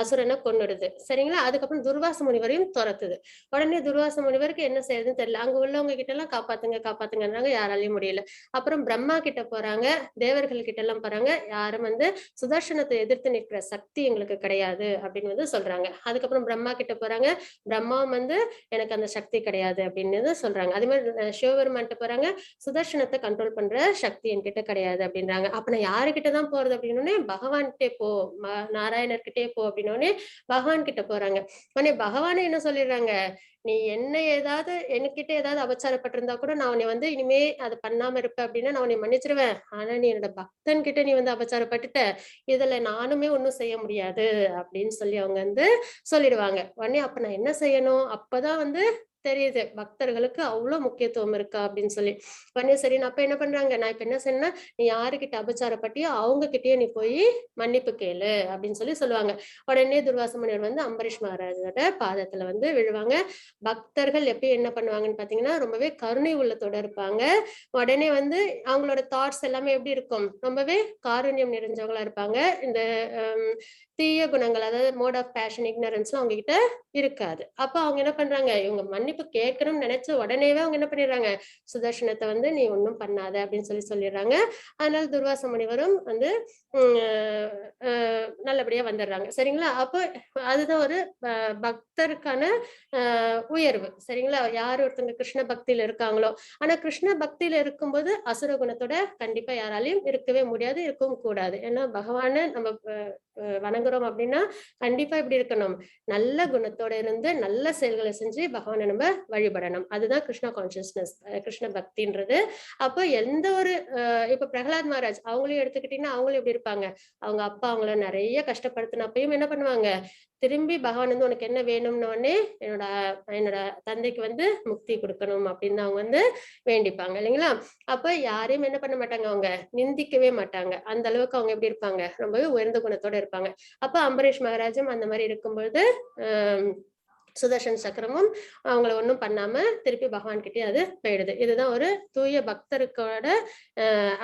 S1: அசுரனை கொன்னுடுது. சரிங்களா. அதுக்கப்புறம் துர்வாச முனிவரையும் துரத்துது. உடனே துர்வாச முனிவருக்கு என்ன செய்யறதுன்னு தெரியல. அங்க உள்ளவங்க கிட்ட எல்லாம் காப்பாத்துங்க காப்பாத்துங்கன்றாங்க, யாராலையும் முடியல. அப்புறம் பிரம்மா கிட்ட போறாங்க, தேவர்கள் தேவர்கள் கிட்ட எல்லாம் போறாங்க. யாரும் வந்து சுதர்சனத்தை எதிர்த்து நிற்கிற சக்தி எங்களுக்கு கிடையாது அப்படின்னு வந்து சொல்றாங்க. அதுக்கப்புறம் பிரம்மா கிட்ட போறாங்க. பிரம்மாவும் வந்து எனக்கு அந்த சக்தி கிடையாது அப்படின்னு சொல்றாங்க. அதே மாதிரி சிவபெருமான்கிட்ட போறாங்க. சுதர்சனத்தை கண்ட்ரோல் பண்ற சக்தி என்கிட்ட கிடையாது அப்படின்றாங்க. அப்ப நான் யாருக்கிட்ட தான் போறது அப்படின்னு, பகவான்கிட்டே போ, நாராயணர்கிட்டே போ அப்படின்னு பகவான் கிட்ட போறாங்க. உடனே பகவானே என்ன சொல்லிடுறாங்க, நீ என்ன ஏதாவது என்கிட்ட ஏதாவது அபச்சாரப்பட்டிருந்தா கூட நான் உன்னை வந்து இனிமே அது பண்ணாம இருப்பேன் அப்படின்னா நான் உன்னை மன்னிச்சிருவேன். ஆனா நீ என்னோட பக்தன் கிட்ட நீ வந்து அபச்சாரப்பட்டுட்ட, இதுல நானுமே ஒன்னும் செய்ய முடியாது அப்படின்னு சொல்லி அவங்க வந்து சொல்லிடுவாங்க. உடனே அப்ப நான் என்ன செய்யணும், அப்பதான் வந்து தெரியுது பக்தர்களுக்கு அவ்வளவு முக்கியத்துவம் இருக்கா அப்படின்னு சொல்லி. உடனே சரி நான் அப்ப என்ன பண்றாங்க, நான் இப்ப என்ன செய்யணும்னா நீ யாருக்கிட்ட அபச்சாரப்பட்டியோ அவங்க கிட்டயே நீ போய் மன்னிப்பு கேளு அப்படின்னு சொல்லி சொல்லுவாங்க. உடனே துர்வாச முனிவர் வந்து அம்பரீஷ் மகாராஜோட பாதத்துல வந்து விழுவாங்க. பக்தர்கள் எப்பயும் என்ன பண்ணுவாங்கன்னு பாத்தீங்கன்னா ரொம்பவே கருணை உள்ளத்தோட இருப்பாங்க. உடனே வந்து அவங்களோட தாட்ஸ் எல்லாமே எப்படி இருக்கும், ரொம்பவே காருண்யம் நிறைஞ்சவங்களா இருப்பாங்க. இந்த தீய குணங்கள், அதாவது மோட் ஆஃப் பேஷன், இக்னரன்ஸ்லாம் அவங்க கிட்ட இருக்காது. அப்ப அவங்க என்ன பண்றாங்க, இவங்க மன்னிப்பு கேட்கணும்னு நினைச்ச உடனேவே அவங்க என்ன பண்ணிடுறாங்க, சுதர்சனத்தை வந்து நீ ஒன்னும் பண்ணாத அப்படின்னு சொல்லி சொல்லிடுறாங்க. அதனால துர்வாச முனிவரும் வந்து நல்லபடியா வந்துடுறாங்க. சரிங்களா? அப்போ அதுதான் ஒரு பக்தருக்கான உயர்வு. சரிங்களா? யார் ஒருத்தங்க கிருஷ்ண பக்தியில இருக்காங்களோ, ஆனா கிருஷ்ண பக்தியில இருக்கும்போது அசுர குணத்தோட கண்டிப்பா யாராலையும் இருக்கவே முடியாது, இருக்கவும் கூடாது. ஏன்னா பகவானை நம்ம வணங்குறோம் அப்படின்னா கண்டிப்பா இப்படி இருக்கணும், நல்ல குணத்தோட இருந்து நல்ல செயல்களை செஞ்சு பகவானை நம்ம வழிபடணும். அதுதான் கிருஷ்ணா கான்சியஸ்னஸ், கிருஷ்ண பக்தின்றது. அப்போ எந்த ஒரு இப்ப பிரகலாத் மகாராஜ் அவங்களையும் எடுத்துக்கிட்டீங்கன்னா அவங்களும் எப்படி இருப்பாங்க, அவங்க அப்பா அவங்கள நிறைய கஷ்டப்படுத்தினப்பையும் என்ன பண்ணுவாங்க, திரும்பி பகவான் வந்து உனக்கு என்ன வேணும்னு உடனே என்னோட என்னோட தந்தைக்கு வந்து முக்தி கொடுக்கணும் அப்படின்னு அவங்க வந்து வேண்டிப்பாங்க இல்லைங்களா? அப்ப யாரையும் என்ன பண்ண மாட்டாங்க, அவங்க நிந்திக்கவே மாட்டாங்க. அந்த அளவுக்கு அவங்க எப்படி இருப்பாங்க, ரொம்பவே உயர்ந்த குணத்தோட இருப்பாங்க. அப்ப அம்பரீஷ் மகாராஜும் அந்த மாதிரி இருக்கும்பொழுது சுதர்சன் சக்கரமும் அவங்கள ஒன்றும் பண்ணாம திருப்பி பகவான் கிட்டே அது போயிடுது. இதுதான் ஒரு தூய பக்தருக்கோட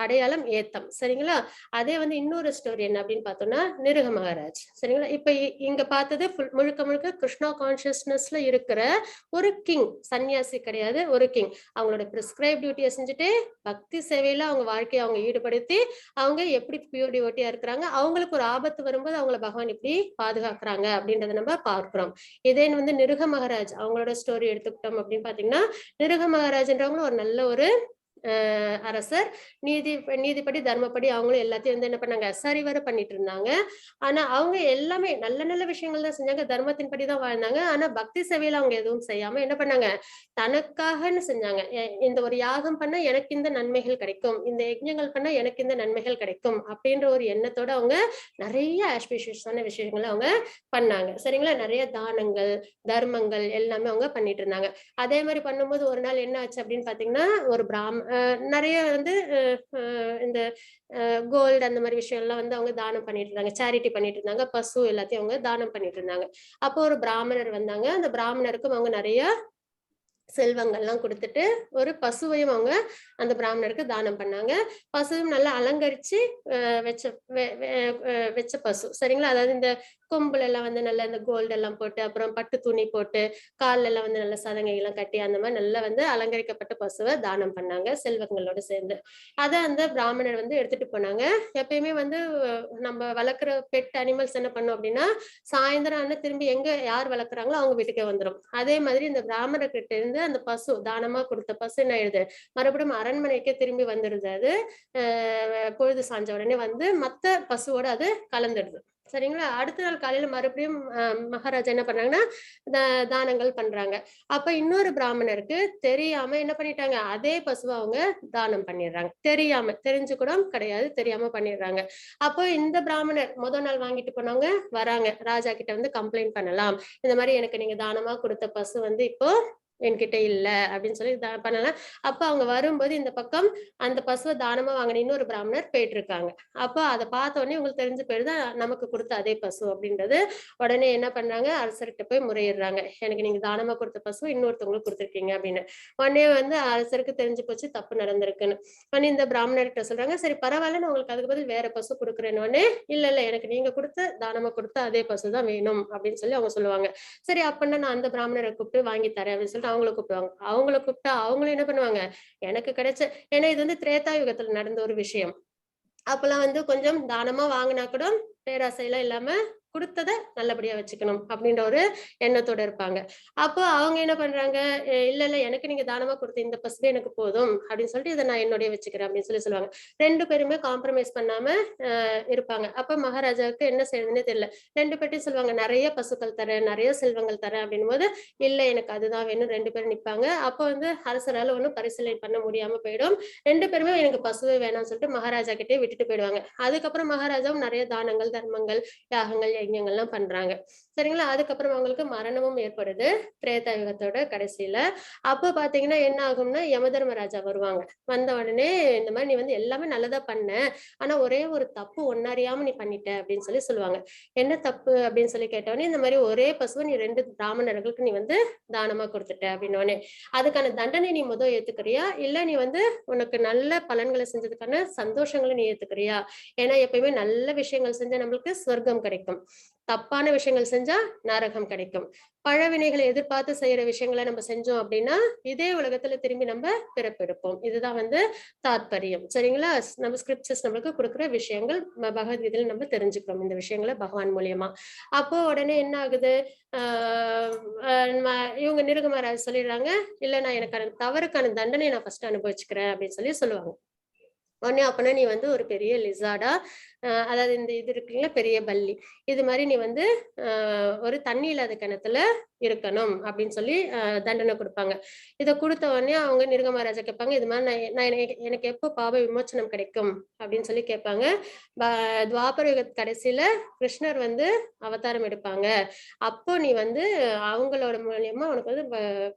S1: அடையாளம், ஏத்தம். சரிங்களா? அதே வந்து இன்னொரு ஸ்டோரி என்ன அப்படின்னு பார்த்தோம்னா நிருக மகாராஜ். சரிங்களா? இப்ப இங்க பார்த்தது முழுக்க முழுக்க கிருஷ்ணா கான்சியஸ்னஸ்ல இருக்கிற ஒரு கிங், சன்னியாசி கிடையாது, ஒரு கிங். அவங்களோட பிரிஸ்கிரைப் டியூட்டியை செஞ்சுட்டு பக்தி சேவையில அவங்க வாழ்க்கையை அவங்க ஈடுபடுத்தி அவங்க எப்படி பியூர் டிவோட்டியா இருக்கிறாங்க, அவங்களுக்கு ஒரு ஆபத்து வரும்போது அவங்கள பகவான் இப்படி பாதுகாக்கிறாங்க அப்படின்றத நம்ம பார்க்கிறோம். இதே வந்து நிருக மகாராஜ் அவங்களோட ஸ்டோரி எடுத்துக்கிட்டோம் அப்படின்னு பாத்தீங்கன்னா, நிருக மகாராஜ்ன்றவங்களும் ஒரு நல்ல ஒரு அரசர், நீதிப்படி தர்மப்படி அவங்களும் எல்லாத்தையும் வந்து என்ன பண்ணாங்க, சரிவர பண்ணிட்டு இருந்தாங்க. ஆனா அவங்க எல்லாமே நல்ல நல்ல விஷயங்கள் தான் செஞ்சாங்க, தர்மத்தின்படி தான் வாழ்ந்தாங்க. ஆனா பக்தி சேவையில அவங்க எதுவும் செய்யாம என்ன பண்ணாங்க, தனக்காகன்னு செஞ்சாங்க. இந்த ஒரு யாகம் பண்ணா எனக்கு இந்த நன்மைகள் கிடைக்கும், இந்த யஜ்ஞங்கள் பண்ணா எனக்கு இந்த நன்மைகள் கிடைக்கும் அப்படின்ற ஒரு எண்ணத்தோட அவங்க நிறைய ஆஸ்பிஷியஸான விஷயங்களை அவங்க பண்ணாங்க. சரிங்களா? நிறைய தானங்கள் தர்மங்கள் எல்லாமே அவங்க பண்ணிட்டு இருந்தாங்க. அதே மாதிரி பண்ணும்போது ஒரு நாள் என்ன ஆச்சு அப்படின்னு பாத்தீங்கன்னா, ஒரு நிறைய வந்து இந்த கோல்டு அந்த மாதிரி விஷயம் எல்லாம் வந்து அவங்க தானம் பண்ணிட்டு இருந்தாங்க, சேரிட்டி பண்ணிட்டு இருந்தாங்க, பசு எல்லாத்தையும் அவங்க தானம் பண்ணிட்டு இருந்தாங்க. அப்போ ஒரு பிராமணர் வந்தாங்க. அந்த பிராமணருக்கும் அவங்க நிறைய செல்வங்கள்லாம் கொடுத்துட்டு ஒரு பசுவையும் அவங்க அந்த பிராமணருக்கு தானம் பண்ணாங்க. பசுவும் நல்லா அலங்கரிச்சு வச்ச வச்ச பசு. சரிங்களா? அதாவது இந்த கொம்புல எல்லாம் வந்து நல்லா இந்த கோல்டு எல்லாம் போட்டு, அப்புறம் பட்டு துணி போட்டு, கால்ல எல்லாம் வந்து நல்ல சதங்கைகள்லாம் கட்டி அந்த மாதிரி நல்லா வந்து அலங்கரிக்கப்பட்ட பசுவை தானம் பண்ணாங்க செல்வங்களோட சேர்ந்து. அதை அந்த பிராமணர் வந்து எடுத்துட்டு போனாங்க. எப்பயுமே வந்து நம்ம வளர்க்குற பெட் அனிமல்ஸ் என்ன பண்ணும் அப்படின்னா, சாயந்தரம் ஆனா திரும்பி எங்க யார் வளர்க்குறாங்களோ அவங்க வீட்டுக்கே வந்துடும். அதே மாதிரி இந்த பிராமணர்கிட்ட இருந்து அந்த பசு தானமா கொடுத்த பசு என்ன ஆயிடுது, மறுபடியும் அரண்மனைக்கே திரும்பி வந்துடுது. அது பொழுது சாஞ்ச உடனே வந்து மத்த பசுவோட அது கலந்துடுது. சரிங்களா? அடுத்த நாள் காலையில மறுபடியும் மகாராஜா என்ன பண்றாங்கன்னா தானங்கள் பண்றாங்க. அப்ப இன்னொரு பிராமணருக்கு தெரியாம என்ன பண்ணிட்டாங்க, அதே பசுவை அவங்க தானம் பண்ணிடுறாங்க. தெரியாம, தெரிஞ்சு கூட கிடையாது, தெரியாம பண்ணிடுறாங்க. அப்போ இந்த பிராமணர் முதல் நாள் வாங்கிட்டு போனவங்க வராங்க, ராஜா கிட்ட வந்து கம்ப்ளைண்ட் பண்ணலாம், இந்த மாதிரி எனக்கு நீங்க தானமா கொடுத்த பசு வந்து இப்போ என்கிட்ட இல்ல அப்படின்னு சொல்லி பண்ணலாம். அப்ப அவங்க வரும்போது இந்த பக்கம் அந்த பசுவை தானமா வாங்கின இன்னொரு பிராமணர் போயிட்டு இருக்காங்க. அப்போ அதை பார்த்த உடனே உங்களுக்கு தெரிஞ்சு போயிடுது, நமக்கு கொடுத்த அதே பசு அப்படின்றது. உடனே என்ன பண்றாங்க, அரசர்கிட்ட போய் முறையிடுறாங்க, எனக்கு நீங்க தானமா கொடுத்த பசு இன்னொருத்தவங்களுக்கு கொடுத்துருக்கீங்க அப்படின்னு. உடனே வந்து அரசருக்கு தெரிஞ்சு போச்சு தப்பு நடந்திருக்குன்னு. உடனே இந்த பிராமணர்கிட்ட சொல்றாங்க, சரி பரவாயில்ல, நான் உங்களுக்கு அதுக்கு பதில் வேற பசு கொடுக்குறேன்னு. உடனே இல்ல இல்ல, எனக்கு நீங்க கொடுத்த தானமா கொடுத்த அதே பசு தான் வேணும் அப்படின்னு சொல்லி அவங்க சொல்லுவாங்க. சரி அப்படின்னா நான் அந்த பிராமணரை கூப்பிட்டு வாங்கி தரேன் அப்படின்னு சொல்லிட்டு அவங்கள கூப்பிடுவாங்க. அவங்கள கூப்பிட்டா அவங்களும் என்ன பண்ணுவாங்க, எனக்கு கிடைச்ச, ஏன்னா இது வந்து திரேதா யுகத்துல நடந்த ஒரு விஷயம். அப்பெல்லாம் வந்து கொஞ்சம் தானமா வாங்கினா கூட பேராசையெல்லாம் இல்லாம கொடுத்ததை நல்லபடியா வச்சுக்கணும் அப்படின்ற ஒரு எண்ணத்தோட இருப்பாங்க. அப்போ அவங்க என்ன பண்றாங்க, இல்ல இல்ல எனக்கு நீங்க தானமா கொடுத்த இந்த பசுவே எனக்கு போதும் அப்படின்னு சொல்லிட்டு இதை நான் என்னுடைய வச்சுக்கிறேன் அப்படின்னு சொல்லி சொல்லுவாங்க. ரெண்டு பேருமே காம்ப்ரமைஸ் பண்ணாம இருப்பாங்க. அப்ப மகாராஜாவுக்கு என்ன செய்யறதுன்னே தெரியல. ரெண்டு பேர்ட்டையும் சொல்லுவாங்க, நிறைய பசுக்கள் தரேன், நிறைய செல்வங்கள் தரேன் அப்படின்னும் போது இல்ல எனக்கு அதுதான் வேணும் ரெண்டு பேரும் நிப்பாங்க. அப்ப வந்து அரசரால ஒன்னும் பரிசீலனை பண்ண முடியாம போயிடும். ரெண்டு பேருமே எனக்கு பசுவே வேணாம்னு சொல்லிட்டு மகாராஜா கிட்டே விட்டுட்டு போயிடுவாங்க. அதுக்கப்புறம் மகாராஜாவும் நிறைய தானங்கள், தர்மங்கள், யாகங்கள், யஜ்ஞங்கள்லாம் பண்றாங்க. சரிங்களா? அதுக்கப்புறம் அவங்களுக்கு மரணமும் ஏற்படுது திரேதா யுகத்தோட கடைசியில. அப்போ பாத்தீங்கன்னா என்ன ஆகும்னா யமதர்மராஜா வருவாங்க. வந்த உடனே இந்த மாதிரி நீ வந்து எல்லாமே நல்லதா பண்ண, ஆனா ஒரே ஒரு தப்பு ஒன்னறியாம நீ பண்ணிட்ட அப்படின்னு சொல்லி சொல்லுவாங்க. என்ன தப்பு அப்படின்னு சொல்லி கேட்டோடனே, இந்த மாதிரி ஒரே பசுவை நீ 2 பிராமணர்களுக்கு நீ வந்து தானமா கொடுத்துட்ட அப்படின்னோடனே அதுக்கான தண்டனை நீ முதல் ஏத்துக்கிறியா, இல்ல நீ வந்து உனக்கு நல்ல பலன்களை செஞ்சதுக்கான சந்தோஷங்களை நீ ஏத்துக்கிறியா? ஏன்னா எப்பயுமே நல்ல விஷயங்கள் செஞ்சா நம்மளுக்கு ஸ்வர்க்கம் கிடைக்கும், தப்பான விஷயங்கள் செஞ்சா நரகம் கிடைக்கும். பழவினைகளை எதிர்பார்த்து செய்யற விஷயங்களை நம்ம செஞ்சோம் அப்படின்னா இதே உலகத்துல திரும்பி நம்ம பிறப்பெடுப்போம். இதுதான் வந்து தாத்பரியம். சரிங்களா? நம்ம ஸ்கிரிப்சர்ஸ் நம்மளுக்கு கொடுக்குற விஷயங்கள் பகவத்கீதையில நம்ம தெரிஞ்சுக்கிறோம் இந்த விஷயங்களை பகவான் மூலியமா. அப்போ உடனே என்ன ஆகுது, இவங்க நிருகமராஜ் சொல்லிடுறாங்க, இல்ல நான் எனக்கான தவறுக்கான தண்டனையை நான் ஃபர்ஸ்ட் அனுபவிச்சுக்கிறேன் அப்படின்னு சொல்லி சொல்லுவாங்க. உடனே அப்பனா நீ வந்து ஒரு பெரிய லிசார்டா, அதாவது இந்த இது இருக்குங்களா பெரிய பல்லி, இது மாதிரி நீ வந்து ஒரு தண்ணி இல்லாத கிணத்துல இருக்கணும் அப்படின்னு சொல்லி தண்டனை கொடுப்பாங்க. இதை கொடுத்த உடனே அவங்க நிருகமகாராஜா கேட்பாங்க, இது மாதிரி நான் எனக்கு எப்போ பாப விமோச்சனம் கிடைக்கும் அப்படின்னு சொல்லி கேட்பாங்க. துவாபர யுக கடைசியில கிருஷ்ணர் வந்து அவதாரம் எடுப்பாங்க, அப்போ நீ வந்து அவங்களோட மூலியமா உனக்கு வந்து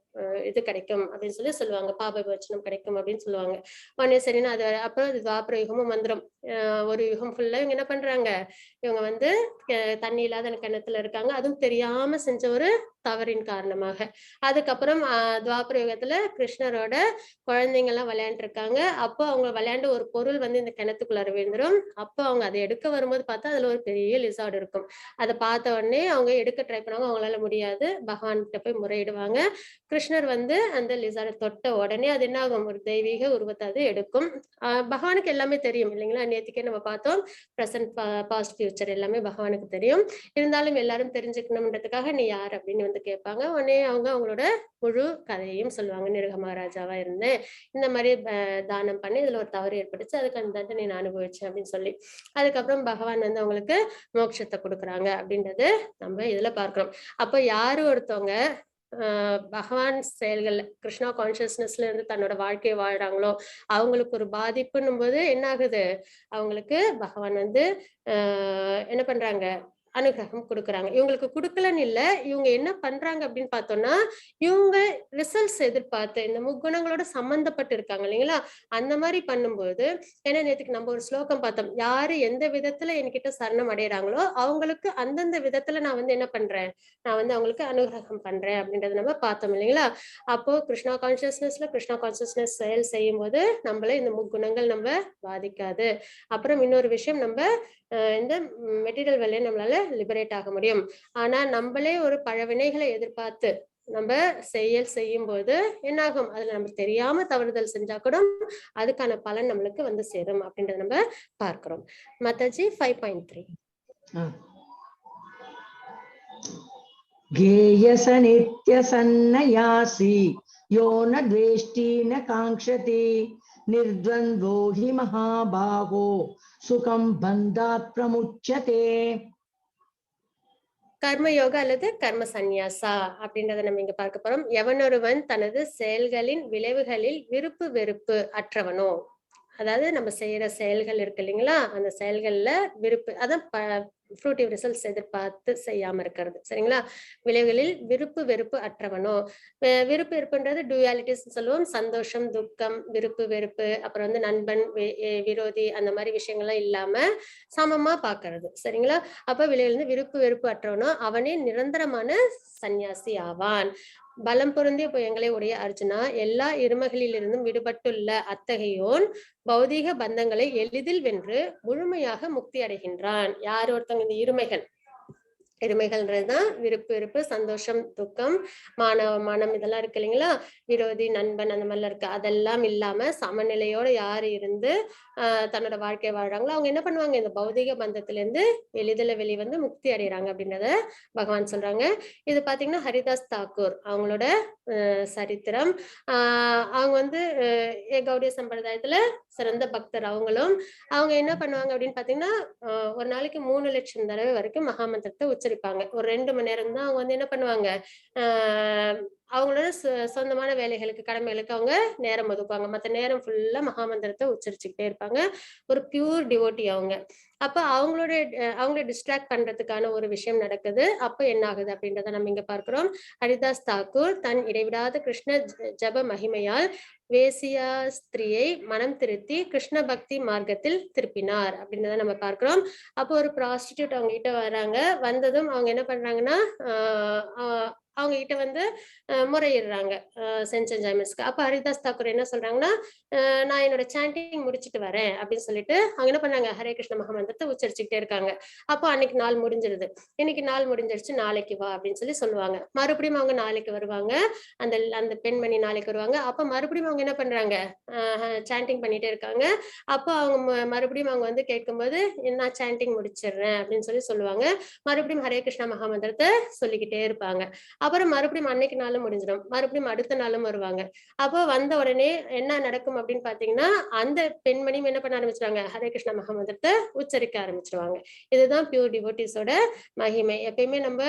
S1: இது கிடைக்கும் அப்படின்னு சொல்லி சொல்லுவாங்க, பாப விமோச்சனம் கிடைக்கும் அப்படின்னு சொல்லுவாங்க. உடனே சரின்னா அது அப்புறம் அது துவாபர யுகமும் வந்துடும். ஒரு யுகம் ஃபுல்லா இவங்க என்ன பண்றாங்க, இவங்க வந்து தண்ணி இல்லாத கிணத்துல இருக்காங்க, அதுவும் தெரியாம செஞ்ச ஒரு தவறின் காரணமாக. அதுக்கப்புறம் துவாபர யுகத்துல கிருஷ்ணரோட குழந்தைங்க எல்லாம் விளையாண்டு இருக்காங்க. அப்போ அவங்க விளையாண்டு ஒரு பொருள் வந்து இந்த கிணத்துக்குள்ளார விழுந்துரும். அப்போ அவங்க அதை எடுக்க வரும்போது பார்த்தா அதுல ஒரு பெரிய லிசார்டு இருக்கும். அதை பார்த்த உடனே அவங்க எடுக்க ட்ரை பண்ணுவாங்க, அவங்களால முடியாது. பகவான் கிட்ட போய் முறையிடுவாங்க. கிருஷ்ணர் வந்து அந்த லிசார்டை தொட்ட உடனே அது என்ன ஆகும், ஒரு தெய்வீக உருவத்தை அது எடுக்கும். பகவானுக்கு எல்லாமே தெரியும் இல்லைங்களா? நேத்துக்கே நம்ம பார்த்தோம், பிரசன்ட் பாஸ்ட் ஃபியூச்சர் எல்லாமே பகவானுக்கு தெரியும். இருந்தாலும் எல்லாரும் தெரிஞ்சுக்கணும்ன்றதுக்காக நீ யார் அப்படின்னு வந்து கேட்பாங்க. உடனே அவங்க அவங்களோட முழு கதையையும் சொல்லுவாங்க. நிருக மகாராஜாவா இருந்தேன், இந்த மாதிரி தானம் பண்ணி இதுல ஒரு தவறு ஏற்பட்டுச்சு, அதுக்கு அந்த தண்டனை நான் அனுபவிச்சேன் அப்படின்னு சொல்லி அதுக்கப்புறம் பகவான் வந்து அவங்களுக்கு மோட்சத்தை கொடுக்குறாங்க அப்படின்றது நம்ம இதுல பார்க்கிறோம். அப்போ யாரு ஒருத்தவங்க பகவான் செயல்கள் கிருஷ்ணா கான்சியஸ்னஸ்ல இருந்து தன்னோட வாழ்க்கையை வாழ்றாங்களோ அவங்களுக்கு ஒரு பாதிப்புன்னும் போது என்ன ஆகுது, அவங்களுக்கு பகவான் வந்து என்ன பண்றாங்க, அனுகிரகம் கொடுக்குறாங்க. இவங்களுக்கு கொடுக்கலன்னு இல்லை, இவங்க என்ன பண்றாங்க அப்படின்னு பார்த்தோம்னா இவங்க ரிசல்ட்ஸ் எதிர்பார்த்து இந்த முக்குணங்களோட சம்பந்தப்பட்டு இருக்காங்க இல்லைங்களா? அந்த மாதிரி பண்ணும்போது ஏன்னா நேத்துக்கு நம்ம ஒரு ஸ்லோகம் பார்த்தோம், யாரு எந்த விதத்துல என்கிட்ட சரணம் அடையிறாங்களோ அவங்களுக்கு அந்தந்த விதத்துல நான் வந்து என்ன பண்றேன், நான் வந்து அவங்களுக்கு அனுகிரகம் பண்றேன் அப்படின்றத நம்ம பார்த்தோம் இல்லைங்களா? அப்போ கிருஷ்ணா கான்சியஸ்னஸ்ல கிருஷ்ணா கான்சியஸ்னஸ் செயல் செய்யும் போது நம்மள இந்த முக்குணங்கள் நம்ம பாதிக்காது. அப்புறம் இன்னொரு விஷயம், நம்ம இந்த மெட்டீரியல் வேலையை நம்மளால லிபரேட் ஆக முடியும். ஆனா நம்மளே ஒரு பழவினைகளை எதிர்பார்த்து நம்ம செயல் செய்யும் போது என்னாகும், அதுல நம்ம தெரியாம தவறுதல் செஞ்சா கூட அதுக்கான பலன் நம்மளுக்கு வந்து சேரும் அப்படின்றத நம்ம பார்க்கிறோம். மாதாஜி 5.3.
S2: கேயச நித்ய சன்னயாசி யோ ந த்வேஷ்டி ந காங்க்ஷதி நிர்த்வந்த்வோ he மகாபாகோ சுகம் பந்தாத் பிரமுச்யதே.
S1: கர்மயோகா அல்லது கர்ம சந்நியாசா அப்படின்றத நம்ம இங்க பார்க்க போறோம். எவனொருவன் தனது செயல்களின் விளைவுகளில் விருப்பு வெறுப்பு அற்றவனோ, அதாவது நம்ம செய்யற செயல்கள் இருக்கு இல்லைங்களா, அந்த செயல்கள்ல விருப்பு, அதான் ஃப்ரூட்டிவ் ரிசல்ட்ஸ் எதிர்பார்த்து செய்யாம இருக்கிறது, சரிங்களா? விளைவுகளில் விருப்பு வெறுப்பு அற்றவனோ, விருப்பு வெறுப்புன்றது டூயாலிட்டிஸ் சொல்லுவோம், சந்தோஷம் துக்கம் விருப்பு வெறுப்பு, அப்புறம் வந்து நண்பன் விரோதி அந்த மாதிரி விஷயங்கள்லாம் இல்லாம சமமா பாக்குறது, சரிங்களா? அப்ப விளைவுகள் விருப்பு வெறுப்பு அற்றவனோ அவனே நிரந்தரமான சந்நியாசி ஆவான். பலம் பொருந்திய புயங்களை உடைய அர்ஜுனா, எல்லா இருமகளிலிருந்தும் விடுபட்டுள்ள அத்தகையோன் பௌதீக பந்தங்களை எளிதில் வென்று முழுமையாக முக்தி அடைகின்றான். யார் ஒருத்தவங்க இந்த இருமைகள் எருமைகள்ன்றதுதான் விருப்பு வெறுப்பு, சந்தோஷம், துக்கம், மான மனம் இதெல்லாம் இருக்கு இல்லைங்களா? விரோதி, நண்பன் அந்த மாதிரிலாம் இருக்கு. அதெல்லாம் இல்லாம சமநிலையோட யாரு இருந்து தன்னோட வாழ்க்கையை வாழ்றாங்களோ அவங்க என்ன பண்ணுவாங்க, இந்த பௌதிக பந்தத்துல இருந்து எளிதில் வெளிவந்து முக்தி அடைகிறாங்க அப்படின்றத பகவான் சொல்றாங்க. இது பாத்தீங்கன்னா ஹரிதாஸ் தாக்கூர் அவங்களோட சரித்திரம். அவங்க வந்து கௌடிய சம்பிரதாயத்துல சிறந்த பக்தர். அவங்களும் அவங்க என்ன பண்ணுவாங்க அப்படின்னு பாத்தீங்கன்னா ஒரு நாளைக்கு 3 லட்சம் தடவை வரைக்கும் மகாமந்திரத்தை உச்சரிப்பாங்க. ஒரு 2 மணி நேரம் தான் அவங்க வந்து என்ன பண்ணுவாங்க, அவங்களோட சொந்தமான வேலைகளுக்கு, கடமைகளுக்கு அவங்க நேரம் ஒதுக்குவாங்க. மத்த நேரம் ஃபுல்லா மகாமந்திரத்தை உச்சரிச்சுக்கிட்டே இருப்பாங்க. ஒரு பியூர் டிவோட்டி அவங்க. அப்ப அவங்கள டிஸ்ட்ராக்ட் பண்றதுக்கான ஒரு விஷயம் நடக்குது. அப்ப என்ன ஆகுது அப்படின்றத நம்ம இங்க பார்க்கிறோம். ஹரிதாஸ் தாக்கூர் தன் இடைவிடாத கிருஷ்ண ஜப மகிமையால் வேசியா ஸ்திரியை மனம் திருத்தி கிருஷ்ண பக்தி மார்க்கத்தில் திருப்பினார் அப்படின்றத நம்ம பார்க்கிறோம். அப்போ ஒரு ப்ராஸ்டிடியூட் அவங்க கிட்ட வராங்க. வந்ததும் அவங்க என்ன பண்றாங்கன்னா அவங்க கிட்ட வந்து முறையிடுறாங்க சென்ட் ஜாமிஸ்க்கு. அப்ப ஹரிதாஸ் தாக்கூர் என்ன சொல்றாங்கன்னா, நான் என்னோட சாண்டிங் முடிச்சுட்டு வரேன் அப்படின்னு சொல்லிட்டு அவங்க என்ன பண்ணாங்க, ஹரே கிருஷ்ண மகாமந்திரத்தை உச்சரிச்சுக்கிட்டே இருக்காங்க. அப்போ அன்னைக்கு நாள் முடிஞ்சிருது. இன்னைக்கு நாள் முடிஞ்சிருச்சு, நாளைக்கு வா அப்படின்னு சொல்லி சொல்லுவாங்க. மறுபடியும் அவங்க நாளைக்கு வருவாங்க. அந்த அந்த பெண்மணி நாளைக்கு வருவாங்க. அப்ப மறுபடியும் அவங்க என்ன பண்றாங்க, சாண்டிங் பண்ணிட்டே இருக்காங்க. அப்போ அவங்க மறுபடியும் அவங்க வந்து கேட்கும்போது நான் சாண்டிங் முடிச்சிடுறேன் அப்படின்னு சொல்லி சொல்லுவாங்க. மறுபடியும் ஹரே கிருஷ்ண மகாமந்திரத்தை சொல்லிக்கிட்டே இருப்பாங்க. அப்புறம் மறுபடியும் அன்னைக்கு நாளும் முடிஞ்சிடும். மறுபடியும் அடுத்த நாளும் வருவாங்க. அப்போ வந்த உடனே என்ன நடக்கும் அப்படின்னு பாத்தீங்கன்னா அந்த பெண்மணியும் என்ன பண்ண ஆரம்பிச்சிருவாங்க, ஹரே கிருஷ்ண மகாமந்திரத்தை உச்சரிக்க ஆரம்பிச்சிருவாங்க. இதுதான் பியூர் டிவோட்டிஸோட மகிமை. எப்பயுமே நம்ம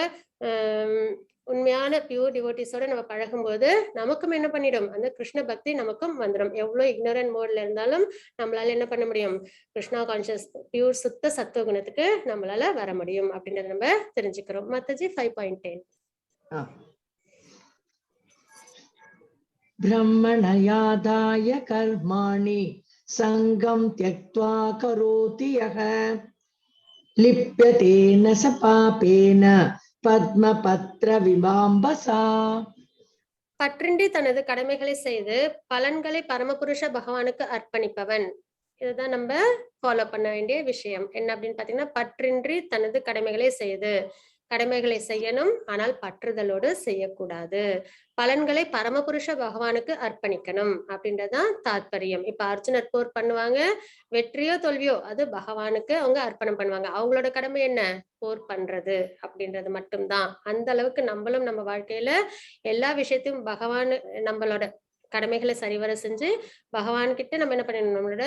S1: உண்மையான பியூர் டிவோட்டிஸோட நம்ம பழகும்போது நமக்கும் என்ன பண்ணிடும், அந்த கிருஷ்ண பக்தி நமக்கும் வந்துடும். எவ்வளவு இக்னோரண்ட் மோட்ல இருந்தாலும் நம்மளால என்ன பண்ண முடியும், கிருஷ்ணா கான்சியஸ் பியூர் சுத்த சத்துவ குணத்துக்கு நம்மளால வர முடியும் அப்படின்றத நம்ம தெரிஞ்சுக்கிறோம். மாதாஜி 5.10.
S2: ब्रह्मणयादाय कर्माणि सङ्गं त्यक्त्वा करोति यः लिप्यते न स पापेन पद्मपत्रविभाम्बसा.
S1: பற்றின்றி தனது கடமைகளை செய்து பலன்களை பரமபுருஷ பகவானுக்கு அர்ப்பணிப்பவன். இதுதான் நம்ம ஃபாலோ பண்ண வேண்டிய விஷயம். என்ன அப்படின்னு பாத்தீங்கன்னா பற்றின்றி தனது கடமைகளை செய்து, கடமைகளை செய்யணும், ஆனால் பற்றுதலோடு செய்யக்கூடாது. பலன்களை பரமபுருஷ பகவானுக்கு அர்ப்பணிக்கணும் அப்படின்றதான் தாத்பரியம். இப்ப அர்ஜுனர் போர் பண்ணுவாங்க, வெற்றியோ தோல்வியோ அது பகவானுக்கு அவங்க அர்ப்பணம் பண்ணுவாங்க. அவங்களோட கடமை என்ன, போர் பண்றது அப்படின்றது மட்டும்தான். அந்த அளவுக்கு நம்மளும் நம்ம வாழ்க்கையில எல்லா விஷயத்தையும் பகவான் நம்மளோட கடமைகளை சரிவர செஞ்சு பகவான் கிட்ட நம்ம என்ன பண்ணணும், நம்மளோட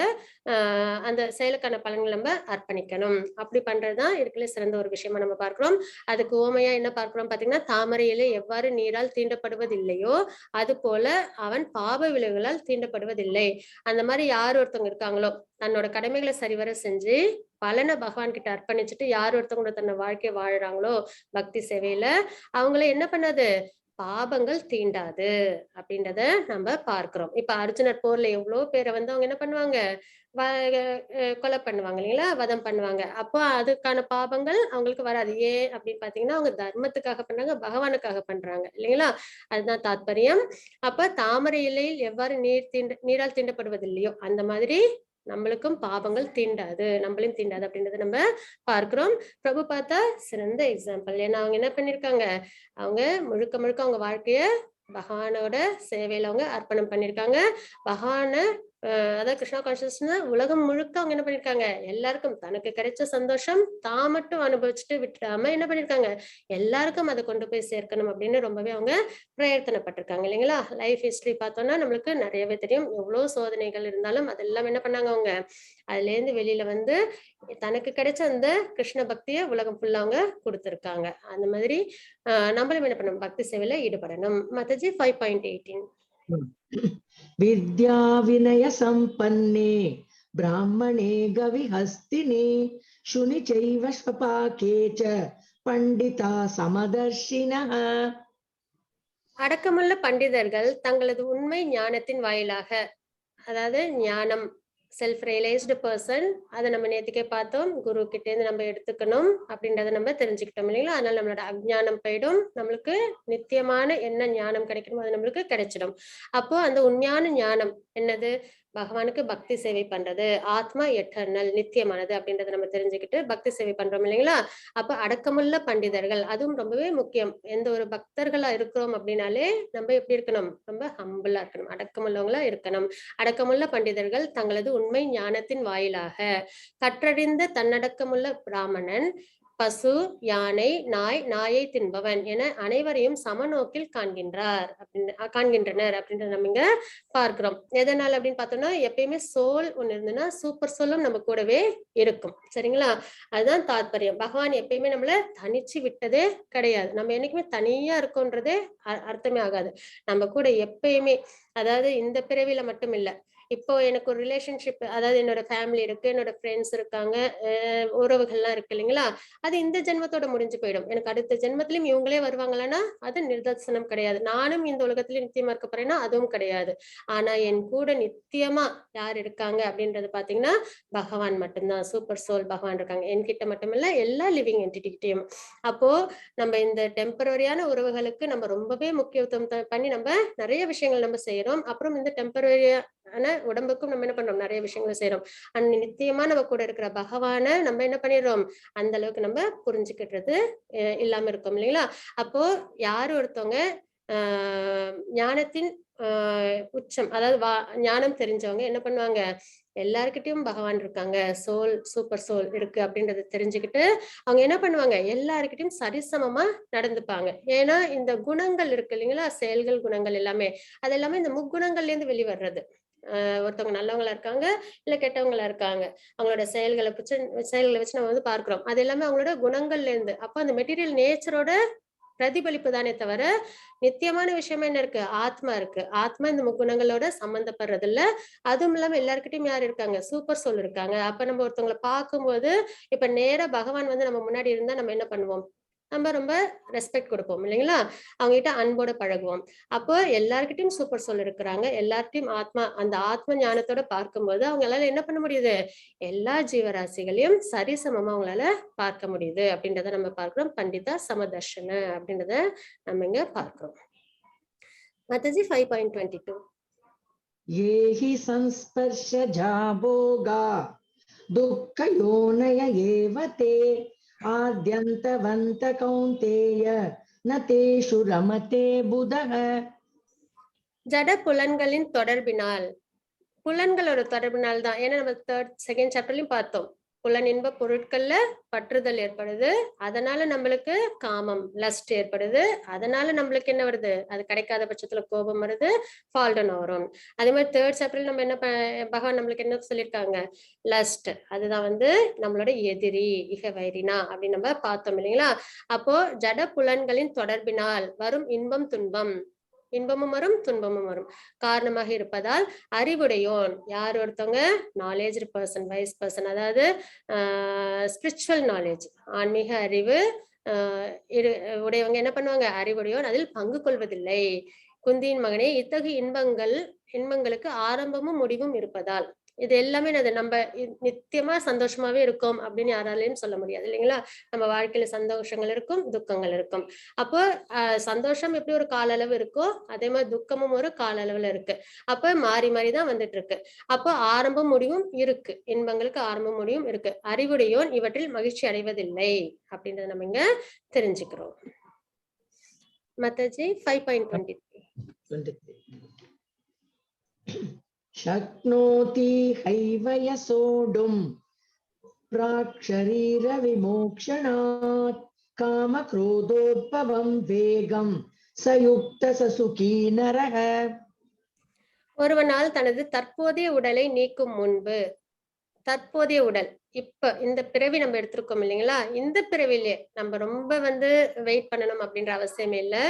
S1: அந்த செயலுக்கான பலன்களை நம்ம அர்ப்பணிக்கணும். அப்படி பண்றதுதான் இருக்கிற சிறந்த ஒரு விஷயமா நம்ம பார்க்கிறோம். அதுக்கு ஓமையா என்ன பார்க்கிறோம் பாத்தீங்கன்னா, தாமரையிலே எவ்வாறு நீரால் தீண்டப்படுவதில்லையோ அது போல அவன் பாப விளைவுகளால் தீண்டப்படுவதில்லை. அந்த மாதிரி யார் ஒருத்தவங்க இருக்காங்களோ தன்னோட கடமைகளை சரிவர செஞ்சு பலனை பகவான் கிட்ட அர்ப்பணிச்சுட்டு யார் ஒருத்தவங்களோட தன்னோட வாழ்க்கையை வாழறாங்களோ பக்தி சேவையில, அவங்கள என்ன பண்ணாது, பாபங்கள் தீண்டாது அப்படின்றத நம்ம பார்க்கிறோம். இப்ப அர்ஜுனர் போர்ல எவ்வளவு பேரை வந்து அவங்க என்ன பண்ணுவாங்க, கொலை பண்ணுவாங்க இல்லைங்களா, வதம் பண்ணுவாங்க. அப்போ அதுக்கான பாபங்கள் அவங்களுக்கு வராது. ஏன் அப்படின்னு பாத்தீங்கன்னா அவங்க தர்மத்துக்காக பண்றாங்க, பகவானுக்காக பண்றாங்க இல்லைங்களா. அதுதான் தாத்பரியம். அப்ப தாமரை இலையில் எவ்வாறு நீரால் தீண்டப்படுவதில்லையோ அந்த மாதிரி நம்மளுக்கும் பாபங்கள் தீண்டாது, நம்மளையும் தீண்டாது அப்படின்றத நம்ம பார்க்கிறோம். பிரபு பார்த்தா சிறந்த எக்ஸாம்பிள். ஏன்னா அவங்க என்ன பண்ணிருக்காங்க, அவங்க முழுக்க முழுக்க அவங்க வாழ்க்கைய பகவானோட சேவையில அவங்க அர்ப்பணம் பண்ணிருக்காங்க. பகவான அதாவது கிருஷ்ணா கான்சியஸ்னஸ் உலகம் முழுக்க அவங்க என்ன பண்ணிருக்காங்க, எல்லாருக்கும் தனக்கு கிடைச்ச சந்தோஷம் தான் மட்டும் அனுபவிச்சுட்டு விட்டுடாம என்ன பண்ணிருக்காங்க, எல்லாருக்கும் அதை கொண்டு போய் சேர்க்கணும் அப்படின்னு ரொம்பவே அவங்க பிரயத்தனப்பட்டிருக்காங்க இல்லைங்களா. லைஃப் ஹிஸ்டரி பார்த்தோம்னா நம்மளுக்கு நிறையவே தெரியும். எவ்வளவு சோதனைகள் இருந்தாலும் அதெல்லாம் என்ன பண்ணாங்க, அவங்க அதுல இருந்து வெளியில வந்து தனக்கு கிடைச்ச அந்த கிருஷ்ண பக்தியை உலகம் ஃபுல்லா அவங்க கொடுத்திருக்காங்க. அந்த மாதிரி நம்மளும் என்ன பண்ணணும், பக்தி சேவையில ஈடுபடணும். மாதாஜி 5.18.
S2: வித்யா வினய சம்பன்னே பிராமணே கவிஹஸ்தினி சுனி சைவ ஸ்வபாகே ச பண்டிதா சமதர்ஷினஹ.
S1: அடக்கமுள்ள பண்டிதர்கள் தங்களது உண்மை ஞானத்தின் வாயிலாக, அதாவது ஞானம் செல்ஃப் ரியலைஸ்டு பர்சன், அதை நம்ம நேத்துக்கே பார்த்தோம், குரு கிட்டே இருந்து நம்ம எடுத்துக்கணும் அப்படின்றத நம்ம தெரிஞ்சுக்கிட்டோம் இல்லைங்களா. அதனால நம்மளோட அஜ்ஞானம் போயிடும், நம்மளுக்கு நித்தியமான என்ன ஞானம் கிடைக்கணுமோ அது நம்மளுக்கு கிடைச்சிடும். அப்போ அந்த உண்மையான ஞானம் என்னது? பகவானுக்கு பக்தி சேவை பண்றது. ஆத்மா எட்டர்னல், நித்தியமானது அப்படின்றத நம்ம தெரிஞ்சுக்கிட்டு பக்தி சேவை பண்றோம் இல்லைங்களா? அப்ப அடக்கமுள்ள பண்டிதர்கள், அதுவும் ரொம்பவே முக்கியம். எந்த ஒரு பக்தர்களா இருக்கிறோம் அப்படின்னாலே நம்ம எப்படி இருக்கணும்? ரொம்ப ஹம்பிளா இருக்கணும், அடக்கமுள்ளவங்களா இருக்கணும். அடக்கமுள்ள பண்டிதர்கள் தங்களது உண்மை ஞானத்தின் வாயிலாக கற்றறிந்த தன்னடக்கமுள்ள பிராமணன் பசு, யானை, நாய், நாயை தின்பவன் என அனைவரையும் சமநோக்கில் காண்கின்றார் அப்படின்னு காண்கின்றனர் அப்படின்றத நம்ம இங்க பார்க்கிறோம். எதனால அப்படின்னு பார்த்தோம்னா, எப்பயுமே சோல் ஒண்ணு இருந்ததுன்னா சூப்பர் சோலும் நம்ம கூடவே இருக்கும். சரிங்களா? அதுதான் தாத்பரியம். பகவான் எப்பயுமே நம்மள தனிச்சு விட்டதே கிடையாது. நம்ம என்னைக்குமே தனியா இருக்கோன்றதே அர்த்தமே ஆகாது. நம்ம கூட எப்பயுமே, அதாவது இந்த பிறவில மட்டும் இல்ல, இப்போ எனக்கு ஒரு ரிலேஷன்ஷிப், அதாவது என்னோட ஃபேமிலி இருக்கு, என்னோட ஃப்ரெண்ட்ஸ் இருக்காங்க, உறவுகள்லாம் இருக்கு இல்லைங்களா? அது இந்த ஜென்மத்தோட முடிஞ்சு போயிடும். எனக்கு அடுத்த ஜென்மத்திலயும் இவங்களே வருவாங்களான்னா அது நிதர்சனம் கிடையாது. நானும் இந்த உலகத்திலயும் நித்தியமா இருக்க போறேன்னா அதுவும் கிடையாது. ஆனா என் கூட நித்தியமா யார் இருக்காங்க அப்படின்றது பாத்தீங்கன்னா பகவான் மட்டும்தான். சூப்பர் சோல் பகவான் இருக்காங்க என்கிட்ட மட்டும் இல்ல, எல்லா லிவிங் என்டிட்டிகிட்டையும். அப்போ நம்ம இந்த டெம்பரரியான உறவுகளுக்கு நம்ம ரொம்பவே முக்கியத்துவம் பண்ணி நம்ம நிறைய விஷயங்கள் நம்ம செய்யறோம். அப்புறம் இந்த டெம்பரரியான உடம்புக்கும் நம்ம என்ன பண்றோம்? நிறைய விஷயங்களை செய்யறோம். அண்ட் நித்தியமா நம்ம கூட இருக்கிற பகவானை நம்ம என்ன பண்ணிடுறோம்? அந்த அளவுக்கு நம்ம புரிஞ்சுக்கிட்டது இல்லாம இருக்கோம் இல்லைங்களா? அப்போ யார் ஒருத்தவங்க ஞானத்தின் உச்சம், அதாவது ஞானம் தெரிஞ்சவங்க என்ன பண்ணுவாங்க? எல்லார்கிட்டயும் பகவான் இருக்காங்க, சோல் சூப்பர் சோல் இருக்கு அப்படின்றத தெரிஞ்சுக்கிட்டு அவங்க என்ன பண்ணுவாங்க? எல்லார்கிட்டயும் சரிசமமா நடந்துப்பாங்க. ஏன்னா இந்த குணங்கள் இருக்கு இல்லைங்களா, செயல்கள் குணங்கள் எல்லாமே, அது எல்லாமே இந்த முக்குணங்கள்ல இருந்து வெளிவர்றது. ஒருத்தவங்க நல்லவங்களா இருக்காங்க இல்ல கெட்டவங்களா இருக்காங்க, அவங்களோட செயல்களை வச்சு நம்ம வந்து பார்க்கிறோம். அது எல்லாமே அவங்களோட குணங்கள்ல இருந்து. அப்போ அந்த மெட்டீரியல் நேச்சரோட பிரதிபலிப்பு தானே தவிர நித்தியமான விஷயமா என்ன இருக்கு? ஆத்மா இருக்கு. ஆத்மா இந்த முக்குணங்களோட சம்பந்தப்படுறது இல்ல. அதுவும் இல்லாம எல்லார்கிட்டயும் யார் இருக்காங்க? சூப்பர் சோல் இருக்காங்க. அப்ப நம்ம ஒருத்தவங்களை பார்க்கும்போது இப்ப நேரா பகவான் வந்து நம்ம முன்னாடி இருந்தா நம்ம என்ன பண்ணுவோம்? நம்ம ரொம்ப ரெஸ்பெக்ட் கொடுப்போம் இல்லைங்களா? அவங்க கிட்ட அன்போட பழகுவோம். அப்போ எல்லார்கிட்டயும் சூப்பர் சோல் இருக்கிறாங்க, எல்லார்கிட்டயும் ஆத்மா, அந்த ஆத்ம ஞானத்தோட பார்க்கும்போது அவங்களால என்ன பண்ண முடியுது? எல்லா ஜீவராசிகளையும் சரிசமமா அவங்களால பார்க்க முடியுது அப்படின்றத நம்ம பார்க்கிறோம். பண்டிதா சமதர்ஷன அப்படின்றத நம்ம இங்க பார்க்கிறோம். மாதாஜி, 5.22.
S2: ये हि संस्पर्शजा भोगा दुःखयोनय एव ते आद्यन्तवन्त कौन्तेय न तेषु रमते बुधः.
S1: ஜட புலன்களின் தொடர்பினால், புலன்களோட தொடர்பினால் தான். ஏன்னா நம்ம தேர்ட் செகண்ட் சாப்டர்லயும் பார்த்தோம், புலன் இன்ப பொருட்கள்ல பற்றுதல் ஏற்படுது, அதனால நம்மளுக்கு காமம் லஸ்ட் ஏற்படுது, அதனால நம்மளுக்கு என்ன வருது? அது கிடைக்காத பட்சத்துல கோபம் வருது, ஃபால்டன் வரும். அதே மாதிரி தேர்ட் சாப்டர்ல நம்ம என்ன பகவான் நம்மளுக்கு என்ன சொல்லியிருக்காங்க? லஸ்ட் அதுதான் வந்து நம்மளோட எதிரி, இக வைரினா அப்படின்னு நம்ம பார்த்தோம் இல்லைங்களா? அப்போ ஜட புலன்களின் தொடர்பினால் வரும் இன்பம் துன்பம், இன்பமும் வரும் துன்பமும் வரும் காரணமாக இருப்பதால் அறிவுடையோன், யார் ஒருத்தவங்க நாலேஜ் பர்சன், வைஸ் பர்சன், அதாவது ஸ்பிரிச்சுவல் நாலேஜ், ஆன்மீக அறிவு உடையவங்க என்ன பண்ணுவாங்க? அறிவுடையோன் அதில் பங்கு கொள்வதில்லை. குந்தியின் மகனே, இத்தகு இன்பங்களுக்கு ஆரம்பமும் முடிவும் இருப்பதால், இது எல்லாமே என்னது, நம்ம நித்தியமா சந்தோஷமாவே இருக்கும் அப்படின்னு யாராலையும் சொல்ல முடியாது இல்லைங்களா? நம்ம வாழ்க்கையில சந்தோஷங்கள் இருக்கும், துக்கங்கள் இருக்கும். அப்போ சந்தோஷம் எப்படி ஒரு கால அளவு இருக்கோ அதே மாதிரி துக்கமும் ஒரு கால அளவுல இருக்கு. அப்ப மாறி மாறிதான் வந்துட்டு இருக்கு. அப்போ ஆரம்பம் முடிவும் இருக்கு, இன்பங்களுக்கு ஆரம்பம் முடிவும் இருக்கு. அறிவுடையோன் இவற்றில் மகிழ்ச்சி அடைவதில்லை அப்படின்றத நம்ம இங்க தெரிஞ்சுக்கிறோம். மாதாஜி, 5.23.
S2: 23. शक्नोति हैव यसोढुं प्राक्शरीरविमोक्षणात् कामक्रोधोद्भवं वेगं स युक्तः स सुखी नरः.
S1: ஒருவனால் தனது தற்போதைய உடலை நீக்கும் முன்பு, தற்போதைய உடல் இப்ப இந்த பிறவி நம்ம எடுத்திருக்கோம் இல்லைங்களா? இந்த பிறவிலே நம்ம ரொம்ப வந்து வெயிட் பண்ணணும் அப்படின்ற அவசியம் இல்லை.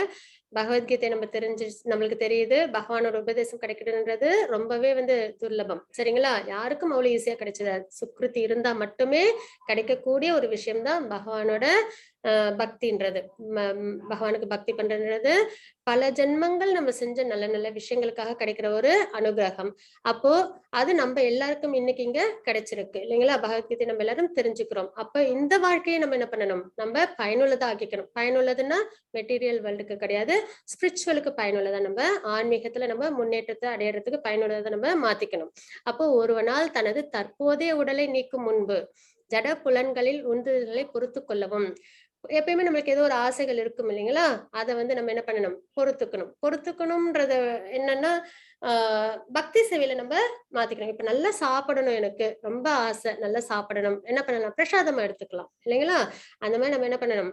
S1: பகவத்கீதை நம்ம தெரிஞ்சு நம்மளுக்கு தெரியுது, பகவானோட உபதேசம் கிடைக்கணுன்றது ரொம்பவே வந்து துர்லபம். சரிங்களா? யாருக்கும் அவ்வளவு ஈஸியா கிடைச்சது, சுக்ருதி இருந்தா மட்டுமே கிடைக்கக்கூடிய ஒரு விஷயம்தான் பகவானோட பக்தின்றது. பகவானுக்கு பக்தி பண்றதுன்றது பல ஜென்மங்கள் நம்ம செஞ்ச நல்ல நல்ல விஷயங்களுக்காக கிடைக்கிற ஒரு அனுகிரகம். அப்போ அது நம்ம எல்லாருக்கும் இன்னைக்கு இங்க கிடைச்சிருக்கு இல்லைங்களா? பகவத்கீதை நம்ம எல்லாரும் தெரிஞ்சுக்கிறோம். அப்ப இந்த வாழ்க்கையை நம்ம என்ன பண்ணணும்? நம்ம பயனுள்ளதா ஆக்கிக்கணும். பயனுள்ளதுன்னா மெட்டீரியல் வேர்ல்டுக்கு கிடையாது, ஸ்பிரிச்சுவலுக்கு பயனுள்ளதா, நம்ம ஆன்மீகத்துல நம்ம முன்னேற்றத்தை அடையறதுக்கு பயனுள்ளதா நம்ம மாத்திக்கணும். அப்போ ஒருவனால் தனது தற்போதைய உடலை நீக்கும் முன்பு ஜட புலன்களில் உந்துதல்களை பொறுத்து கொள்ளவும். எப்பயுமே நம்மளுக்கு ஏதோ ஒரு ஆசைகள் இருக்கும் இல்லைங்களா? அதை வந்து நம்ம என்ன பண்ணணும்? பொறுத்துக்கணும். பொறுத்துக்கணும்ன்றத என்னன்னா பக்தி சேவையில நம்ம மாத்திக்கணும். இப்ப நல்லா சாப்பிடணும், எனக்கு ரொம்ப ஆசை நல்லா சாப்பிடணும், என்ன பண்ணலாம்? பிரசாதமா எடுத்துக்கலாம் இல்லைங்களா? அந்த மாதிரி நம்ம என்ன பண்ணணும்?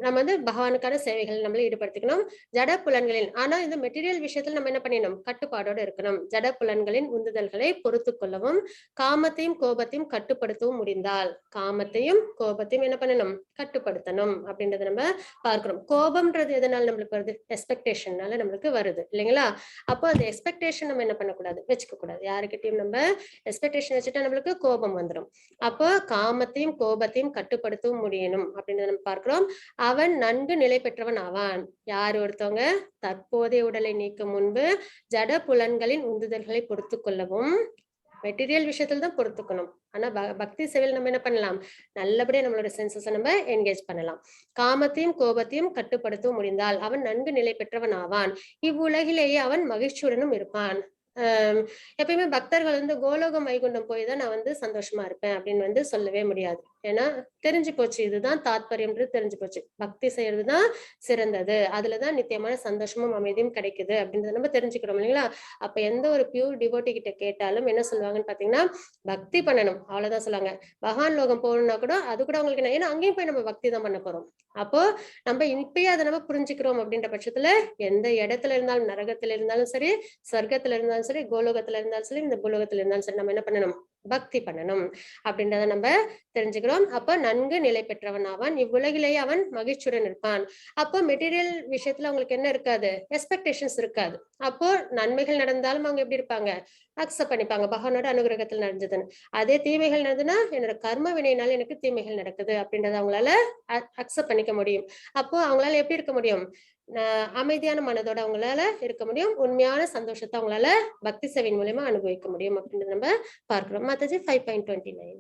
S1: நம்ம வந்து பகவானுக்கான சேவைகள் நம்மளை ஈடுபடுத்திக்கணும். ஜட புலன்களின், ஆனா இந்த மெட்டீரியல் விஷயத்துல நம்ம என்ன பண்ணிடணும்? கட்டுப்பாடோட இருக்கணும். ஜட புலன்களின் உந்துதல்களை பொறுத்து கொள்ளவும் காமத்தையும் கோபத்தையும் கட்டுப்படுத்தவும் முடிந்தால், காமத்தையும் கோபத்தையும் என்ன பண்ணணும்? கட்டுப்படுத்தணும் அப்படின்றத நம்ம பார்க்கிறோம். கோபம்ன்றது எதனால நம்மளுக்கு வருது? எக்ஸ்பெக்டேஷன்னால நம்மளுக்கு வருது இல்லைங்களா? அப்போ அந்த எக்ஸ்பெக்டேஷன் நம்ம என்ன பண்ணக்கூடாது? வச்சுக்க கூடாது. யாருக்கிட்டையும் நம்ம எக்ஸ்பெக்டேஷன் வச்சுட்டா நம்மளுக்கு கோபம் வந்துடும். அப்போ காமத்தையும் கோபத்தையும் கட்டுப்படுத்தவும் முடியணும் அப்படின்னு நம்ம பார்க்கிறோம். அவன் நன்கு நிலை பெற்றவன் ஆவான். யார் ஒருத்தவங்க தற்போதைய உடலை நீக்கும் முன்பு ஜட புலன்களின் உந்துதல்களை பொறுத்து கொள்ளவும், மெட்டீரியல் விஷயத்துல தான் பொறுத்துக்கணும். ஆனா பக்தி சேவையில் நம்ம என்ன பண்ணலாம்? நல்லபடியா நம்மளோட சென்சஸை நம்ம என்கேஜ் பண்ணலாம். காமத்தையும் கோபத்தையும் கட்டுப்படுத்தவும் முடிந்தால் அவன் நன்கு நிலை பெற்றவன் ஆவான். இவ்வுலகிலேயே அவன் மகிழ்ச்சியுடனும் இருப்பான். எப்பயுமே பக்தர்கள் வந்து கோலோகம் வைகுண்டம் போய் தான் நான் வந்து சந்தோஷமா இருப்பேன் அப்படின்னு வந்து சொல்லவே முடியாது. ஏன்னா தெரிஞ்சு போச்சு, இதுதான் தாத்பரியம்ன்றது தெரிஞ்சு போச்சு. பக்தி செய்யறதுதான் சிறந்தது, அதுலதான் நித்தியமான சந்தோஷமும் அமைதியும் கிடைக்குது அப்படின்றத நம்ம தெரிஞ்சுக்கிறோம் இல்லைங்களா? அப்ப எந்த ஒரு பியூர் டிவோட்டி கிட்ட கேட்டாலும் என்ன சொல்லுவாங்கன்னு பாத்தீங்கன்னா, பக்தி பண்ணணும் அவ்வளவுதான் சொல்லுவாங்க. பகவான் லோகம் போகணும்னா கூட அது கூட அவங்களுக்கு என்ன, ஏன்னா அங்கேயும் போய் நம்ம பக்தி தான் பண்ண போறோம். அப்போ நம்ம இப்பயே அதை நம்ம புரிஞ்சுக்கிறோம் அப்படின்ற பட்சத்துல எந்த இடத்துல இருந்தாலும், நரகத்துல இருந்தாலும் சரி, சொர்க்கத்துல இருந்தாலும் சரி, கோலோகத்துல இருந்தாலும் சரி, இந்த பூலோகத்துல இருந்தாலும் சரி, நம்ம என்ன பண்ணணும்? பக்தி பண்ணணும் அப்படின்றத நம்ம தெரிஞ்சுக்கிறோம். அப்ப நன்கு நிலை பெற்றவன் ஆவான். இவ்வுலகிலேயே அவன் மகிழ்ச்சியுடன் இருப்பான். அப்போ மெட்டீரியல் விஷயத்துல அவங்களுக்கு என்ன இருக்காது? எக்ஸ்பெக்டேஷன்ஸ் இருக்காது. அப்போ நன்மைகள் நடந்தாலும் அவங்க எப்படி இருப்பாங்க? அக்செப்ட் பண்ணிப்பாங்க, பகவானோட அனுகிரகத்துல நடந்ததுன்னு. அதே தீமைகள் நடந்ததுன்னா என்னோட கர்ம வினையினால எனக்கு தீமைகள் நடக்குது அப்படின்றத அவங்களால அக்செப்ட் பண்ணிக்க முடியும். அப்போ அவங்களால எப்படி இருக்க முடியும்? அமைதியான மனதோட அவங்களால இருக்க முடியும். உண்மையான சந்தோஷத்தை அவங்களால பக்தி சேவையின் மூலமா அனுபவிக்க முடியும் அப்படின்றத நம்ம பார்க்கிறோம். மாதாஜி 5.29.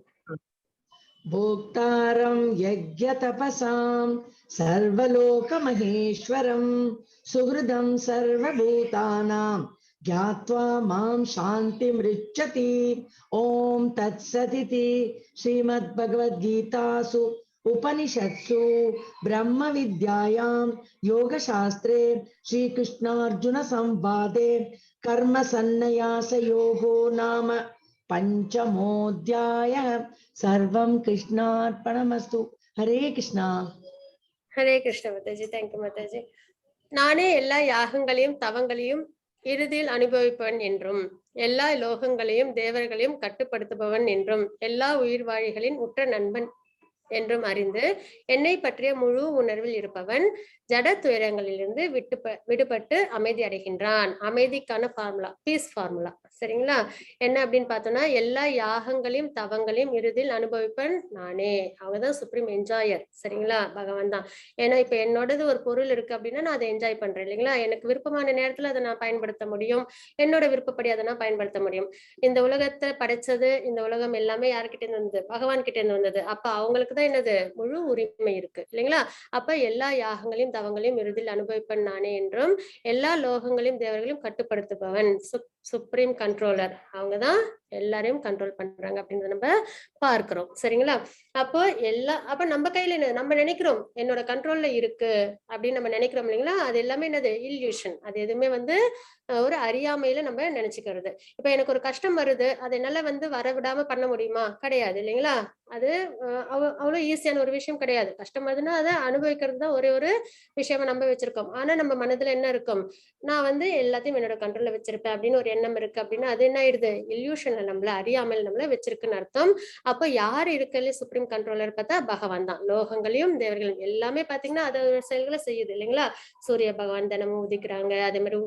S2: போக்தாரம் யஜ்ய தபசாம் சர்வலோக மகேஸ்வரம் சுஹ்ருதம் சர்வபூதானாம் ज्ञात्वा मां शान्तिमृच्छति. ஓம் தத்சதிதி ஸ்ரீமத் பகவத்கீதாசு उपनिषत्सु ब्रह्म विद्यायां योगशास्त्रे श्रीकृष्णार्जुन संवादे कर्म सन्न्यासयोगो नाम पंचमोऽध्यायः. सर्वं कृष्णार्पणमस्तु. हरे Krishna.
S1: Hare Krishna Mataji. Thank you Mataji. நானே எல்லா யாகங்களையும் தவங்களையும் இறுதியில் அனுபவிப்பவன் என்றும், எல்லா லோகங்களையும் தேவர்களையும் கட்டுப்படுத்துபவன் என்றும், எல்லா உயிர்வாழிகளின் உற்ற நண்பன் என்றும் அறிந்து என்னை பற்றிய முழு உணர்வில் இருப்பவன் ஜட துயரங்களிலிருந்து விடுபட்டு அமைதி அடைகின்றான். அமைதிக்கான ஃபார்முலா, பீஸ் ஃபார்முலா, சரிங்களா? என்ன அப்படின்னு பார்த்தோம்னா, எல்லா யாகங்களையும் தவங்களையும் இறுதியில் அனுபவிப்பன் நானே. அவங்கதான் சுப்ரீம் என்ஜாயர், சரிங்களா? பகவான் தான். ஏன்னா இப்ப என்னோடது ஒரு பொருள் இருக்கு அப்படின்னா நான் அதை என்ஜாய் பண்றேன் இல்லைங்களா? எனக்கு விருப்பமான நேரத்துல அதை நான் பயன்படுத்த முடியும், என்னோட விருப்பப்படி அதை நான் பயன்படுத்த முடியும். இந்த உலகத்தை படைச்சது, இந்த உலகம் எல்லாமே யார்கிட்ட இருந்து வந்தது? பகவான் கிட்ட இருந்து வந்தது. அப்ப அவங்களுக்கு தான் என்னது முழு உரிமை இருக்கு இல்லைங்களா? அப்ப எல்லா யாகங்களையும் தவங்களையும் இறுதியில் அனுபவிப்பன் நானே என்றும், எல்லா லோகங்களையும் தேவர்களையும் கட்டுப்படுத்துபவன், சுப்ரீம் கண்ட்ரோலர், அவங்கதான் எல்லாரையும் கண்ட்ரோல் பண்றாங்க அப்படின்றத நம்ம பார்க்கிறோம், சரிங்களா? அப்போ அப்ப நம்ம கையில என்ன, நம்ம நினைக்கிறோம் என்னோட கண்ட்ரோல்ல இருக்கு அப்படின்னு நம்ம நினைக்கிறோம் இல்லைங்களா? அது எல்லாமே என்னது? இல்யூஷன். அது எதுவுமே வந்து ஒரு அறியாமையில நம்ம நினைச்சுக்கிறது. இப்ப எனக்கு ஒரு கஷ்டம் வருது, அதை என்னால வந்து வரவிடாம பண்ண முடியுமா? கிடையாது இல்லைங்களா? அது அவ்வளவு ஈஸியான ஒரு விஷயம் கிடையாது. கஷ்டம் வருதுன்னா அதை அனுபவிக்கிறது தான் ஒரே ஒரு விஷயமா நம்ம வச்சிருக்கோம். ஆனா நம்ம மனதுல என்ன இருக்கும்? நான் வந்து எல்லாத்தையும் என்னோட கண்ட்ரோல்ல வச்சிருப்பேன் அப்படின்னு ஒரு எண்ணம் இருக்கு அப்படின்னா அது என்ன ஆயிடுது? இல்யூஷன்ல நம்மள அறியாமல் நம்மள வச்சிருக்குன்னு அர்த்தம். அப்ப யார் இருக்கல சுப்ரீம் கண்ட்ரோலர் பார்த்தா பகவான் தான். லோகங்களையும் தேவர்களையும் எல்லாமே பாத்தீங்கன்னா அதோட செயல்களை செய்யுது இல்லைங்களா? சூரிய பகவான் தினமும் உதிக்கிறாங்க, அதே மாதிரி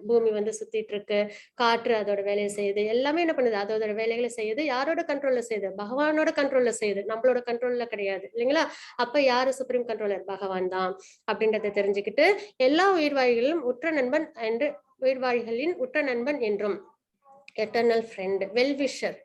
S1: பூமி வந்து சுத்திட்டு இருக்கு, காற்று அதோட வேலையை செய்யுது, எல்லாமே என்ன பண்ணுது, அதோட வேலைகளை செய்யுது. யாரோட கண்ட்ரோல்ல செய்யுது? பகவானோட கண்ட்ரோல்ல செய்யுது, நம்மளோட கண்ட்ரோல்ல கிடையாது இல்லைங்களா? அப்ப யாரு சுப்ரீம் கண்ட்ரோலர்? பகவான் தான் அப்படின்றத தெரிஞ்சுக்கிட்டு எல்லா உயிர்வாழிகளும் உற்ற நண்பன் என்று, உயிர்வாழிகளின் உற்ற நண்பன் என்றும், எட்டர்னல் ஃப்ரெண்ட், வெல்விஷர்.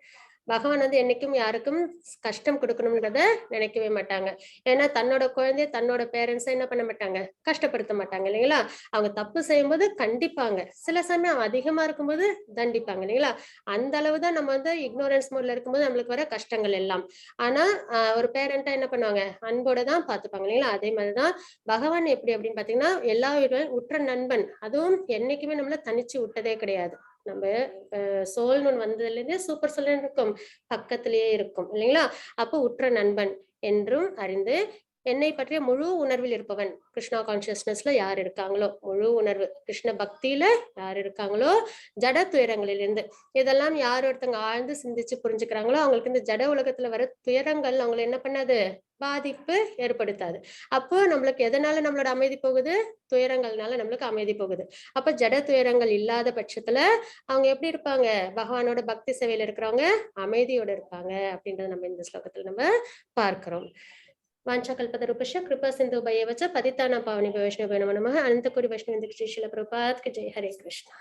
S1: பகவான் வந்து என்னைக்கும் யாருக்கும் கஷ்டம் கொடுக்கணும்ன்றத நினைக்கவே மாட்டாங்க. ஏன்னா தன்னோட குழந்தைய தன்னோட பேரண்ட்ஸை என்ன பண்ண மாட்டாங்க, கஷ்டப்படுத்த மாட்டாங்க இல்லைங்களா? அவங்க தப்பு செய்யும்போது கண்டிப்பாங்க, சில சமயம் அதிகமா இருக்கும்போது தண்டிப்பாங்க இல்லைங்களா? அந்த அளவுதான் நம்ம வந்து இக்னோரன்ஸ் மோட்ல இருக்கும்போது நம்மளுக்கு வர கஷ்டங்கள் எல்லாம். ஆனா ஒரு பேரண்டா என்ன பண்ணுவாங்க, அன்போட தான் பாத்துப்பாங்க இல்லைங்களா? அதே மாதிரிதான் பகவான் எப்படி அப்படின்னு பாத்தீங்கன்னா எல்லா உயிர்களும் உற்ற நண்பன். அதுவும் என்னைக்குமே நம்மள தனிச்சு விட்டதே கிடையாது. நம்ம சோல்னு ஒண்ணு வந்ததுல இருந்தே சூப்பர் சோல் இருக்கும், பக்கத்திலேயே இருக்கும் இல்லைங்களா? அப்போ உற்ற நண்பன் என்றும் அறிந்து என்னை பற்றிய முழு உணர்வில் இருப்பவன், கிருஷ்ணா கான்சியஸ்னஸ்ல யார் இருக்காங்களோ, முழு உணர்வு கிருஷ்ண பக்தியில யார் இருக்காங்களோ, ஜட துயரங்களிலிருந்து இதெல்லாம் யார் ஒருத்தங்க ஆழ்ந்து சிந்திச்சு புரிஞ்சுக்கிறாங்களோ அவங்களுக்கு இந்த ஜட உலகத்துல வர துயரங்கள் அவங்களை என்ன பண்ணாது, பாதிப்பு ஏற்படுத்தாது. அப்போ நம்மளுக்கு எதனால நம்மளோட அமைதி போகுது? துயரங்கள்னால நம்மளுக்கு அமைதி போகுது. அப்ப ஜட துயரங்கள் இல்லாத பட்சத்துல அவங்க எப்படி இருப்பாங்க? பகவானோட பக்தி சேவையில இருக்கிறவங்க அமைதியோட இருப்பாங்க அப்படின்றத நம்ம இந்த ஸ்லோகத்துல நம்ம பார்க்கிறோம். வாஞ்சா கல்பதருபஸ்ய கிருபா சிந்து பயவச்ச பதித்தானா பாவனி வைஷ்ணவ நமோ நமः. அனந்தகோடி வைஷ்ணவ ஸ்ரீ ஸ்ரீல பிரபுபாத் கி ஜெய். ஹரே கிருஷ்ணா.